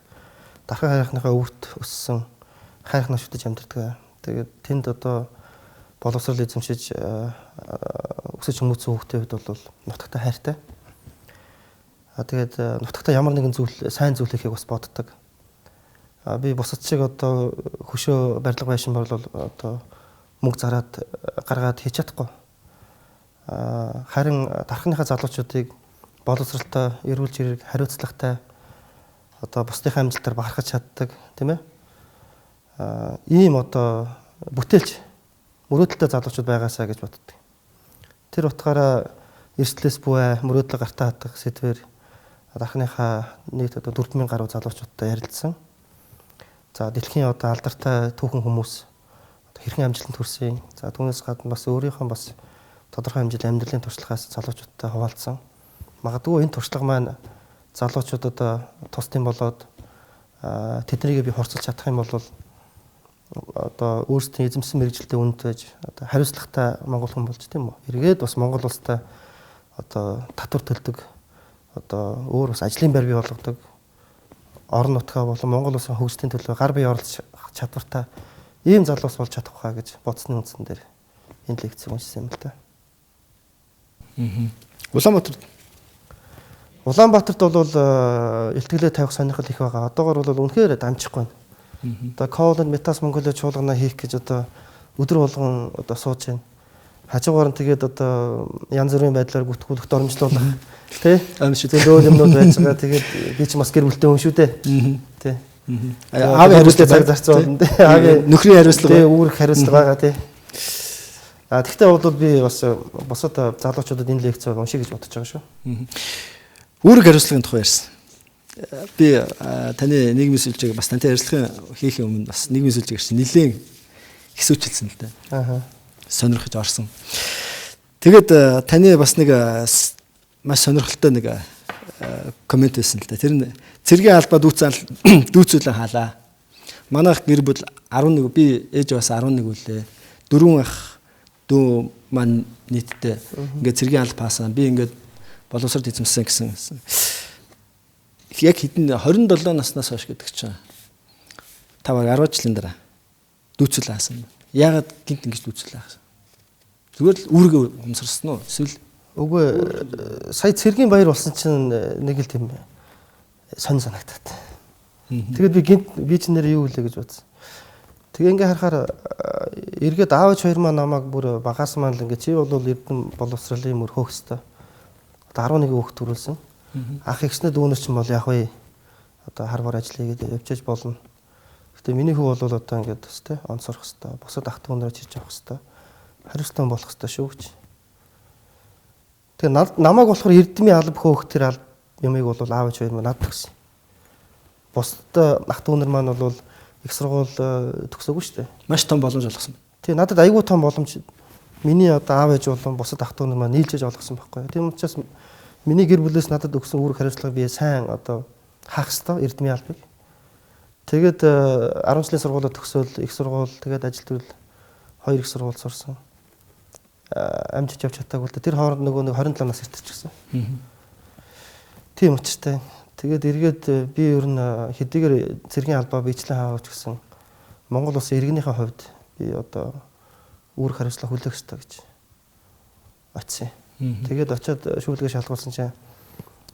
Дархан хайрхныхаа өвөрт өссөн. Хайрхнаа шүтэж амьдардаг. Тэгээд тэнд одоо боловсрол эзэмшиж өсөж хүмүүцсэн хүүхдийн хувьд бол нутагтай хайртай. Тэгээд нутагтаа ямар нэгэн зүйл сайн зүйл хийхийг бас боддог. Би бусад шиг одоо хөшөө барилга байшин бол одоо мөнгө зараад гаргаад хийж чадахгүй. Харин дархныхаа залуучуудыг боловсралтай, эрүүл зэрэг хариуцлагатай одоо бусдынхаа амжилтаар бахархаж чаддаг, тийм ээ. Ийм одоо бүтээлч мөрөөдөлтэй залуучууд байгаасаа гэж боддог. Тэр утгаараа эрсдлээс буй мөрөөдлө гартаа хатах сэдвээр дархныхаа нийт одоо 4000 гаруй залуучуудтай ярилцсан. За дэлхийн одоо алдартай түүхэн хүмүүс одоо хэрхэн амжилтанд хүрсэн. За түүнээс гадна бас өөрийнхөө бас тодорхой хэмжээний амьдралын туршлагаас залуучуудтай хуваалцсан. Магадгүй энэ туршлага маань залуучуудад тусдим болоод тэднийг би хурцлж чадах юм бол одоо өөрсдийн эзэмсэн мэргэжилтэд үнэт байж одоо хариуцлагатай монгол хүн болж тийм үү. Эргээд бас Монгол улстай одоо татвар төлдөг, одоо өөр бас ажлын байр бий болгодог, орон нутгаа болон Монгол улсын хөгжлийн төлөө гар бие оролцох чадвартай ийм залуус болж чадах хаа гэж бодсны үндсэн дээр энэ лекцийг уншсан юм л та. Улаанбаатарт бол илтгэлээ тавих сонирхол их байгаа. Одоогор бол үнэхээр дамжихгүй байна. Одоо Coal and Metals Mongolia чуулганаа хийх гэж одоо өдөр болгон одоо сууж байна. Хажуугаар нь тэгээд одоо янз бүрийн байдлаар бүртгүүлэх, дормжлуулах тий. Зөндөө юмнууд байж байгаа. Тэгээд би ч бас гэр бүлтэй хүн шүү дээ. Тий. Аавын хариуцлага цаг зарцсан болно тий. Аавын нөхрийн хариуцлага, тий, үүрэг хариуцлага байгаа тий. А тэгвэл бол би бас бусад залуучуудад энэ лекцийг уншия гэж бодож байгаа шүү. Үүрэг хариуцлагын тухай ярьсан. Би таны нийгмийн сүлжээг бас тантай ярилцлагын хийхин өмнө бас нийгмийн сүлжээг ирсэн. Нилээн хэсүүчилсэн л дээ. Аа. Сонирхож орсон. Тэгээд таны бас нэг маш сонирхолтой нэг коммент байсан л да. Тэр нь цэргийн албаа дүүцүүлэн хаалаа. Манайх гэр бүл 11 би ээж бас 11 үлээ. Дөрвөн ах дүү маань нийтдээ ингээд цэргийн алба хаасан. Би ингээд боловсрол эзэмсэн гэсэн. Яг хэдэн 27 наснаас хойш гэдэг чинь та баг 10 жилийн дараа дүүцүүлэн хаасан. Яагаад гинт ингэж дүүцүүлэн хаасан? Зүгээр л үүргээ ухамсарсан уу? Эсвэл үгүй сая цэргийн баяр болсон чинь нэг л тийм сонь санагдаад. Тэгээд би гинт би ч нэр юу гэлээ гэж бодсон. Тэгээ ингээ харахаар эргээд аав ээж хоёр маань намайг бүр багаас маань л ингээ чи бол эрдэм боловсролын мөр хөөх хэвээр. Одоо 11 хүүхэд төрүүлсэн. Ах эгчнээ дүүнер чинь бол яг вэ одоо харвар ажил хийгээд явчихж болно. Гэтэ миний хүү бол одоо ингээд бас тэ он сурах хэвээр, бусад ах дүүнерээ чирч явах хэвээр, хариуцлага болох хэвээр шүү гэж. Тэгээ намайг болохоор эрдмийн алба хөөх тэр алба юмыг бол аав ээж хоёр маань надад өгсөн. Бусад ах дүүнер маань бол их сургууль төгсөөгүй шүү дээ. Маш том боломж олгосон. Тий, надад айгүй том боломж миний одоо аав ээж болон бусад ах дүүнер маань нийлжээж олгосон байхгүй. Тийм учраас миний гэр бүлээс надад өгсөн үүрэг хариуцлага би сайн одоо хаах ёстой эрдмийн албыг. Тэгээд 10 жилийн сургуулиуд төгсөөл их сургууль тэгээд ажил төрөл 2 их сургууль сурсан. Амжиж явж чадаагүй л дээ. Тэр хооронд нөгөө нэг 27 нас иртчихсэн. Тийм учиртай. Тэгээд эргээд би ер нь хэдийгээр цэргийн албаа бичлэн хаагаач гэсэн Монгол улсын иргэнийхээ хувьд би одоо үүрэг хариуцлага хүлээх ёстой гэж очив. Тэгээд очиод шүүлгээ шалгуулсан чинь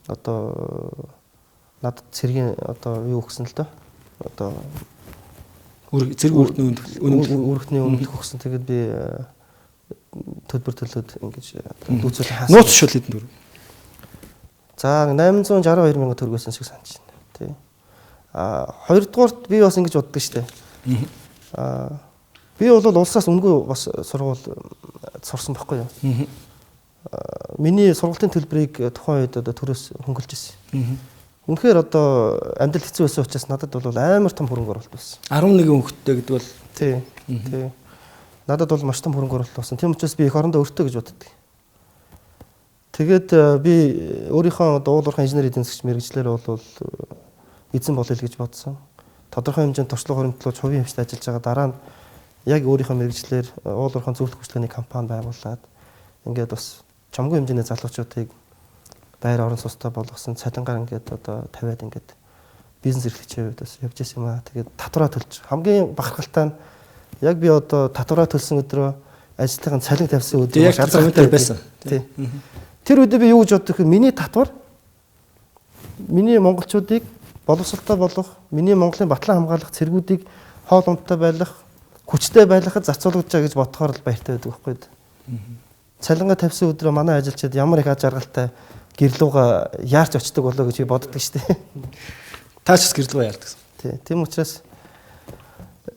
одоо надад цэргийн одоо юу өгсөн л дөө. Одоо цэрэг үүрэгтний үнэмлэх өгсөн. Тэгээд би төлбөр төлөөд ингэж дүүцүүлэн хаасан. Нууц шул хэдэн төгрөг? За 862 мянган төгрөгөөсөн шиг санаж байна. Тий. А хоёрдугаарт би бас ингэж боддог штэ. Аа би бол улсаас үнэгүй бас сургууль сурсан байхгүй юу? Миний сургуулийн төлбөрийг тухайн үед одоо төрөөс хөнгөлж ирсэн. Үнэхээр одоо амьдрал хэцүү байсан учраас надад бол амар том хөрөнгө оруулалт байсан. 11 хүүхэдтэй гэдэг бол тий. Тий. Надад бол маш том хөрөнгө оруулалт болсон. Тийм учраас би эх орондоо өртөө гэж боддог. Тэгээд би өөрийнхөө одоо уул уурхайн инженер эдийн засгч мэргэжлээр бол эзэн болъё гэж бодсон. Тодорхой хэмжээнд туршлага хуримтлуулж хувийн хвшид ажиллаж байгаа дараа нь яг өөрийнхөө мэргэжлээр уул уурхайн зөвлөх үйлчилгээний компани байгуулад ингээд бас чамгүй хэмжээний залуучуудыг байр орон сууцтай болгосон, цалингаар ингээд одоо тавиад ингээд бизнес эрхлэгчийн хувьд бас явж исэн юм аа. Тэгээд татвараа төлж хамгийн бахархалтай нь яг би одоо татвараа төлсөн өдрөө ажлынхаа цалин тавьсан өдөр маш азаргалтай байсан. Тий. Тэр үедээ би юу гэж боддог вэ? Миний татвар миний монголчуудыг боловсролтой болгох, миний Монголын батлан хамгаалах цэргүүдийг хоол унттай байлгах, хүчтэй байлгахад зарцуулж байгаа гэж бодохоор л баяртай байдаг байхгүй юу? Цалингаа тавьсан өдрөө манай ажилчид ямар их аз жаргалтай гэрлүүга яарч очдөг болоо гэж би боддог шүү дээ. Та ч бас гэрлүүга яардаг. Тий. Тийм учраас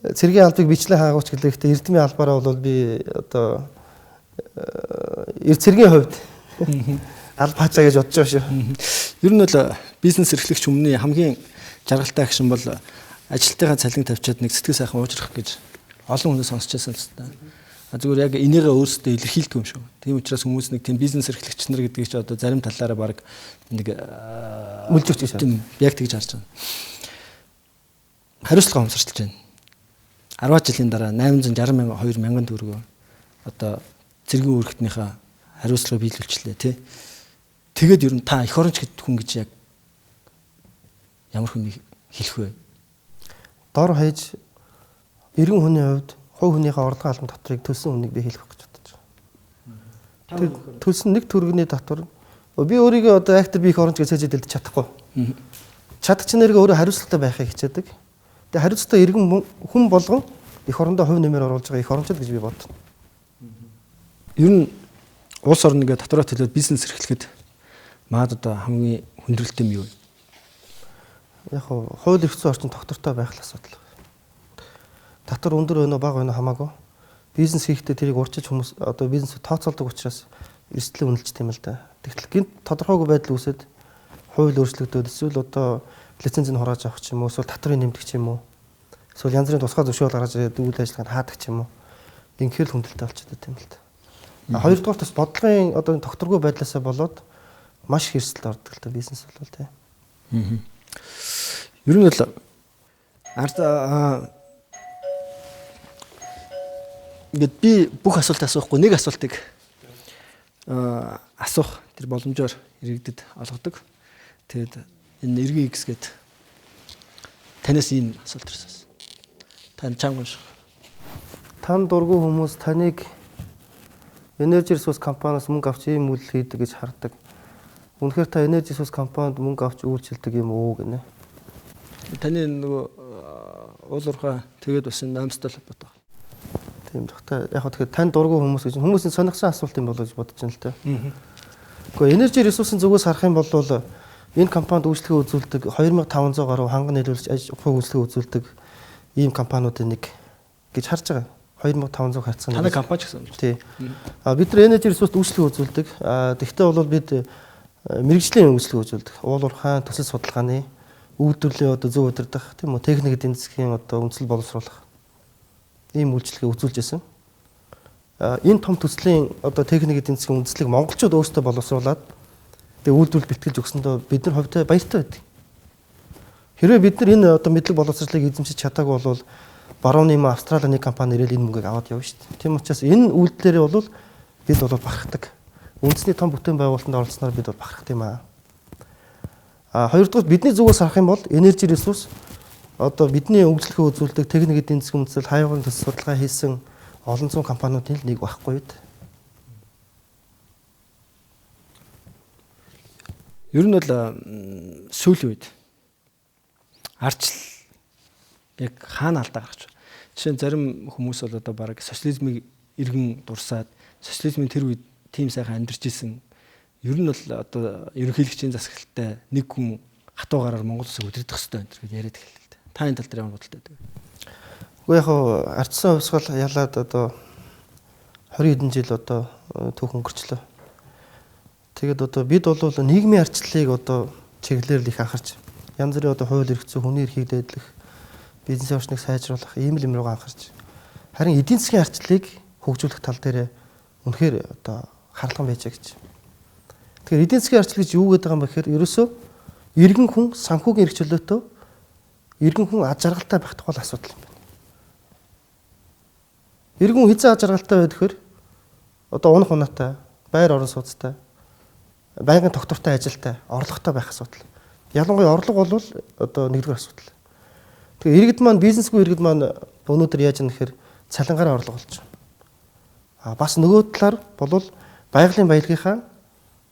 цэргийн албыг бичлэн хаагууч гэлээ. Гэхдээ эрдмийн албаараа бол би одоо цэргийн хувьд аль паачаа гэж бодож байгаа шүү. Ер нь бол бизнес эрхлэгч хүмүүний хамгийн жаргалтай агшин бол ажилтныхаа цалин тавьчаад нэг сэтгэл сайхан уужрах гэж олон хүмүүс сонсч байсан л та. Зүгээр яг энийгээ өөрсдөө илэрхийлдэг юм шүү. Тийм учраас хүмүүс нэг тийм бизнес эрхлэгч нар гэдгийг чи одоо зарим талаараа баг нэг мүлжигч гэж тийм яг тэгж харж байгаа. Хариуцлага хомсорчилж байна. 10 жилийн дараа 860 мянган төгрөгөө одоо цэргийн үүрэгтнийхээ хариуцлага биелүүлчлээ тий. Тэгээд ер нь та эх оронч гэдэг хүн гэж яг ямар хүнийг хэлэх вэ? Дор хаяж эргэн хүний хувьд хувь хүнийхээ орлогын албан татварыг төлсөн хүнийг би хэлэх гэж бодож байгаа. Тэр төлсөн нэг төгрөгийн татвар би өөрийгөө одоо актер би эх оронч гэж цээжээд дэлдэж чадахгүй. Чадах чинь нэргээ өөрөө хариуцлагатай байхыг хичээдэг. Тэгээ хариуцлагатай эргэн хүн болгон эх орондоо хувь нэмэр оруулж байгаа эх оронч л гэж би бодно. Ер нь улс орн ингээд татвараа төлөөд бизнес эрхлэхэд маад одоо хамгийн хүндрэлтэй юм юу вэ? Яг хууль эрх зүйн орчин тогтвортой байх л асуудал. Татвар өндөр байна уу бага байна уу хамаагүй. Бизнес хийхдээ тэрийг урчиж хүмүүс одоо бизнес тооцоолдог учраас эрсдлээ үнэлж тийм л да. Тэгтэл гинт тодорхойгүй байдал үүсээд хууль өөрчлөгдөөд эсвэл одоо лицензийг хурааж авах ч юм уу эсвэл татврыг нэмдэг ч юм уу. Эсвэл янз бүрийн тусгай зөвшөөрөл гаргаж ирээд үйл ажиллагаанд хаадаг ч юм уу. Инхээр л хүндэлтэй болчиход юм л та. Хоёрдугаар бас бодлогын одоо тогтворгүй байдлаасаа болоод маш их эрсдэлд ордог л та бизнес бол тий. Ер нь бол ард ингээд би бүх асуулт асуухгүй нэг асуултыг асуух тэр боломжоор иргэдэд олгодог. Тэгээд энэ иргэн X гээд танаас ийм асуулт ирсэн. Тань чанга унших. Тан дургүй хүмүүс таныг Energy Resource компаниас мөнгө авч ийм үйлдэл хийдэг гэж хардаг. Үнэхээр та Energy Resource компанид мөнгө авч үйлчилдэг юм уу гинэ? Таны нөгөө уул уурхай тэгээд бас энэ намстай холбоотой. Тийм тогтой. Яг тэгэхээр тань дургүй хүмүүс гэж хүмүүсийн сонирхсан асуулт юм болоо гэж бодож байна л та. Гэхдээ Energy Resource-ын зүгээс харах юм бол энэ компанид үйлчлэгээ үзүүлдэг 2500 гаруй ханган нийлүүлэгч аж ахуйн үйлчлэгээ үзүүлдэг ийм компаниудын нэг гэж харж байгаа. 2500 харьцан. Танай компани ч гэсэн. Тий. А бид нар Energy Resource үйлчлэгээ үзүүлдэг. А тэгвэл бол бид мэргэжлийн үйлчлэгээ үзүүлдэг. Уул уурхайн төсөл судалгааны үйлдвэрлэлийн одоо зөв удирдах, тийм үү, техник эдийн засгийн одоо үндсэл боловсруулах ийм үйлчлэгээ үзүүлж байсан. А энэ том төслийн одоо техник эдийн засгийн үндслийг монголчууд өөрсдөө боловсруулад тэгээ үйлдвэрлэл бэлтгэлж өгсөндөө бид нар хувьдаа баяртай байдаг. Хэрвээ бид нар энэ одоо мэдлэг боловсролыг эзэмшиж чадаагүй бол барууны юм Австрали нэг компани ирэл энэ мөнгийг аваад явна шүү дээ. Тийм учраас энэ үйлдэлээрээ бол бид бол бахархдаг. Үндэсний том бүтээн байгуулалтанд оролцсноор бид бол бахархдаг юм аа. А хоёрдугаар бидний зүгээс харах юм бол Energy Resource одоо бидний үйлчлэгээ үзүүлдэг техник эдийн засгийн үндэслэл хаягаарын төсөл судалгаа хийсэн олон зуун компаниудын л нэг байхгүй юу. Ер нь бол сүүлийн үед ардчил яг хаана алдаа гарч байна. Жишээ нь зарим хүмүүс бол одоо бараг социализмыг иргэн дурсаад социализмын тэр үед тийм сайхан амьдарч исэн. Ер нь бол одоо ерөнхийлөгчийн засаглалтай нэг хүн хатуу гараар Монгол улсыг удирдах ёстой энэ гэж яриад эхэллээ л дээ. Та энэ тал дээр ямар бодолтой байдаг вэ? Үгүй яг ардсан хувьсгал ялаад одоо 20 хэдэн жил одоо түүх өнгөрчлөө. Тэгээд одоо бид бол нийгмийн ардчлалыг одоо чиглэлээр л их анхаарч янз бүрийн одоо хууль эрх зүй, хүний эрхийг дээдлэх, бизнесийн орчныг сайжруулах ийм л юм руу анхаарч. Харин эдийн засгийн ардчлалыг хөгжүүлэх тал дээр үнэхээр одоо харлан байж гэж. Тэгэхээр эдийн засгийн ардчлал гэж юу гэдэг юм бэ гэхээр ерөөсөө иргэн хүн санхүүгийн эрх чөлөөтэй иргэн хүн аз жаргалтай байх тухай асуудал юм байна. Иргэн хүн хэзээ аз жаргалтай байх гэхээр одоо унах унаатай, байр орон сууцтай, байнгын тогтвортой ажилтай, орлоготой байх асуудал. Ялангуяа орлого бол одоо нэгдүгээр асуудал. Тэгэхээр иргэд маань бизнесгүй иргэд маань өнөөдөр яаж юм гэхээр цалингаараа орлого олж байна. А бас нөгөө талаар болвол байгалийн баялагынхаа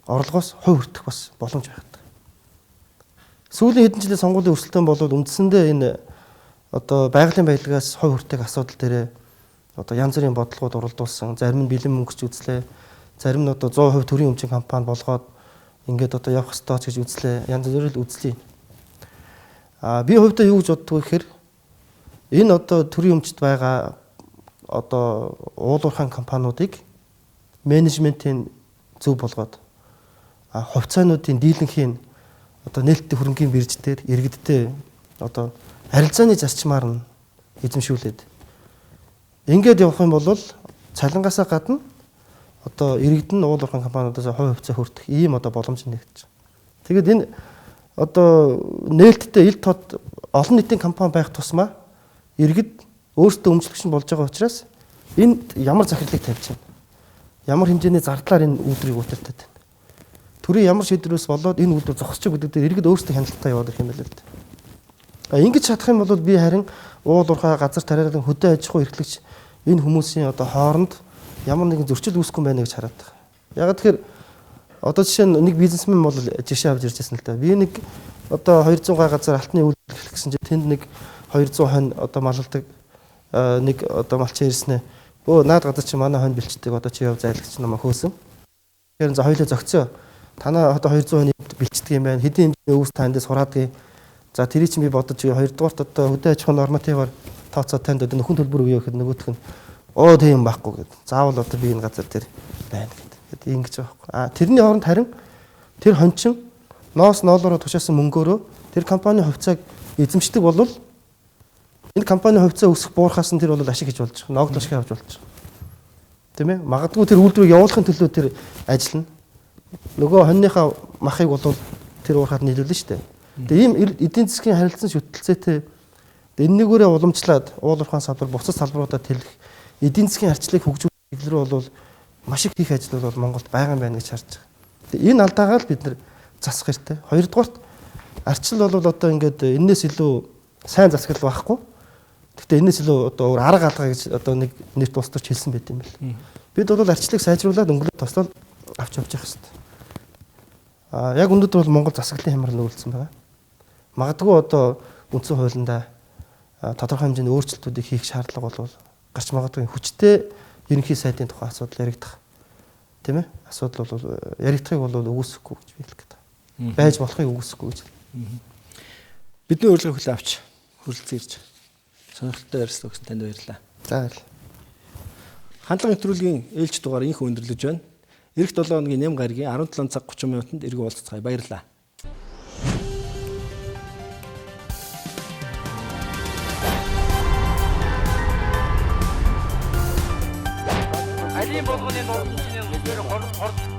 орлогоос хувь хүртэх бас боломж байдаг. Сүүлийн хэдэн жилийн сонгуулийн өрсөлдөөн бол үндсэндээ энэ одоо байгалийн баялагаас хувь хүртэх асуудал дээр одоо янз бүрийн бодлогууд уралдуулсан. Зарим нь бэлэн мөнгөч үзлээ. Зарим нь одоо 100% төрийн өмчийн компани болгоод ингээд одоо явах ёстой ч гэж үзлээ. Янз бүрээр л үзлээ. А би хувьдаа юу гэж боддог вэ гэхээр энэ одоо төрийн өмчт байгаа одоо уул уурхайн компаниудыг менежментийн зөв болгоод хувьцаануудын дийлэнхийн одоо нээлттэй хөрөнгийн бирж дээр иргэдтэй одоо харилцааны зарчмаар нь эзэмшүүлээд ингээд явах юм бол цалингаасаа гадна одоо иргэд нь уул уурхайн компаниудаас хувь хувьцаа хүртэх ийм одоо боломж нэгдэж байгаа. Тэгээд энэ одоо нээлттэй ил тод олон нийтийн компани байх тусмаа иргэд өөрсдөө өмчлөгч нь болж байгаа учраас энд ямар захирлыг тавьж байна? Ямар хэмжээний зардлаар энэ үйлдвэрийг удирдах байна? Төрийн ямар шийдвэрээс болоод энэ үйлдвэр зогсчих гэдэг дээр иргэд өөрсдөө хяналттай яваад ирэх юм байна л да. А ингэж чадах юм бол би харин уул уурхай газар тариалан хөдөө аж ахуй эрхлэгч энэ хүмүүсийн одоо хооронд ямар нэгэн зөрчил үүсэхгүй байна гэж хараад байгаа. Яг тэгэхээр одоо жишээ нь нэг бизнесмен бол жишээ авч ирж байсан л да. Би нэг одоо 200 гай газар алтны үйлдвэр эхлэх гэсэн чинь тэнд нэг 200 хонь одоо малладаг нэг одоо малчин ирсэн ээ. Өө наад газар чи манай хонь бэлчдэг одоо чи яв зайлагч намаа хөөсөн. Тэгэхээр за хоёлоо зөгцөө. Танаа одоо 200 хонь бэлчдэг юм байна. Хэдийн хэмжээний өвс та эндээс хураадгийг. За тэрий чинь би бодож хоёрдугаарт одоо хөдөө аж ахуйн нормативаар тооцоо танд одоо нөхөн төлбөр өгье гэхэд нөгөөх нь оо тийм байхгүй гэд. Заавал одоо би энэ газар дээр байна гэд. Тэгэд ингэж байгаа байхгүй. А тэрний хооронд харин тэр хончин ноос ноолороо тушаасан мөнгөөрөө тэр компанийн хувьцааг эзэмшдэг бол Энэ компани хувьцаа өсөх буурахаас нь тэр бол ашиг хийж болж байгаа. Ногдол ашиг авч болж байгаа. Тийм ээ? Магадгүй тэр үйлдвэрийг явуулахын төлөө тэр ажиллана. Нөгөө хоньныхаа махыг бол тэр уурхаад нийлүүлнэ шүү дээ. Тэгээ ийм эдийн засгийн харилцан шүтэлцээтэй энэнийгээрээ уламжлаад уул уурхайн салбар бусад салбаруудад тэлэх эдийн засгийн арчлыг хөгжүүлэх чиглэл рүү бол маш их хийх ажил бол Монголд байгаа юм байна гэж харж байгаа. Тэгээ энэ алдаагаа л бид нэр засах хэрэгтэй. Хоёрдугаарт арчил бол одоо ингээд энээс илүү сайн засаглал байхгүй. Гэхдээ энээс илүү одоо өөр арга алга гэж одоо нэг нэрт улс төрч хэлсэн байт юм бэл. Бид бол арчлыг сайжруулад өнгөлөг тослол авч явж явах хэрэгтэй. А яг өнөөдөр бол Монгол засаглалын хямрал нүүлсэн байгаа. Магадгүй одоо үндсэн хуулиндаа тодорхой хэмжээний өөрчлөлтүүдийг хийх шаардлага бол гарч магадгүй. Хүчтэй ерөнхий сайдын тухай асуудал яригдах. Тийм ээ? Асуудал бол яригдахыг бол үгүйсэхгүй гэж би хэлэх гээд байна. Байж болохыг үгүйсэхгүй гэж. Бидний урилгыг хүлээн авч хүрэлцэн ирж сонирхолтой ярилцлага өгсөн танд баярлалаа. За баярлалаа. Хандлага нэвтрүүлгийн ээлж дугаар инх өндөрлөж байна. Ирэх 7 хоногийн нэм гарагийн 17 цаг 30 минутанд эргэн уулзцгаая. Баярлалаа. Алийн болгоны нурдан чиний нүдээр хор хор.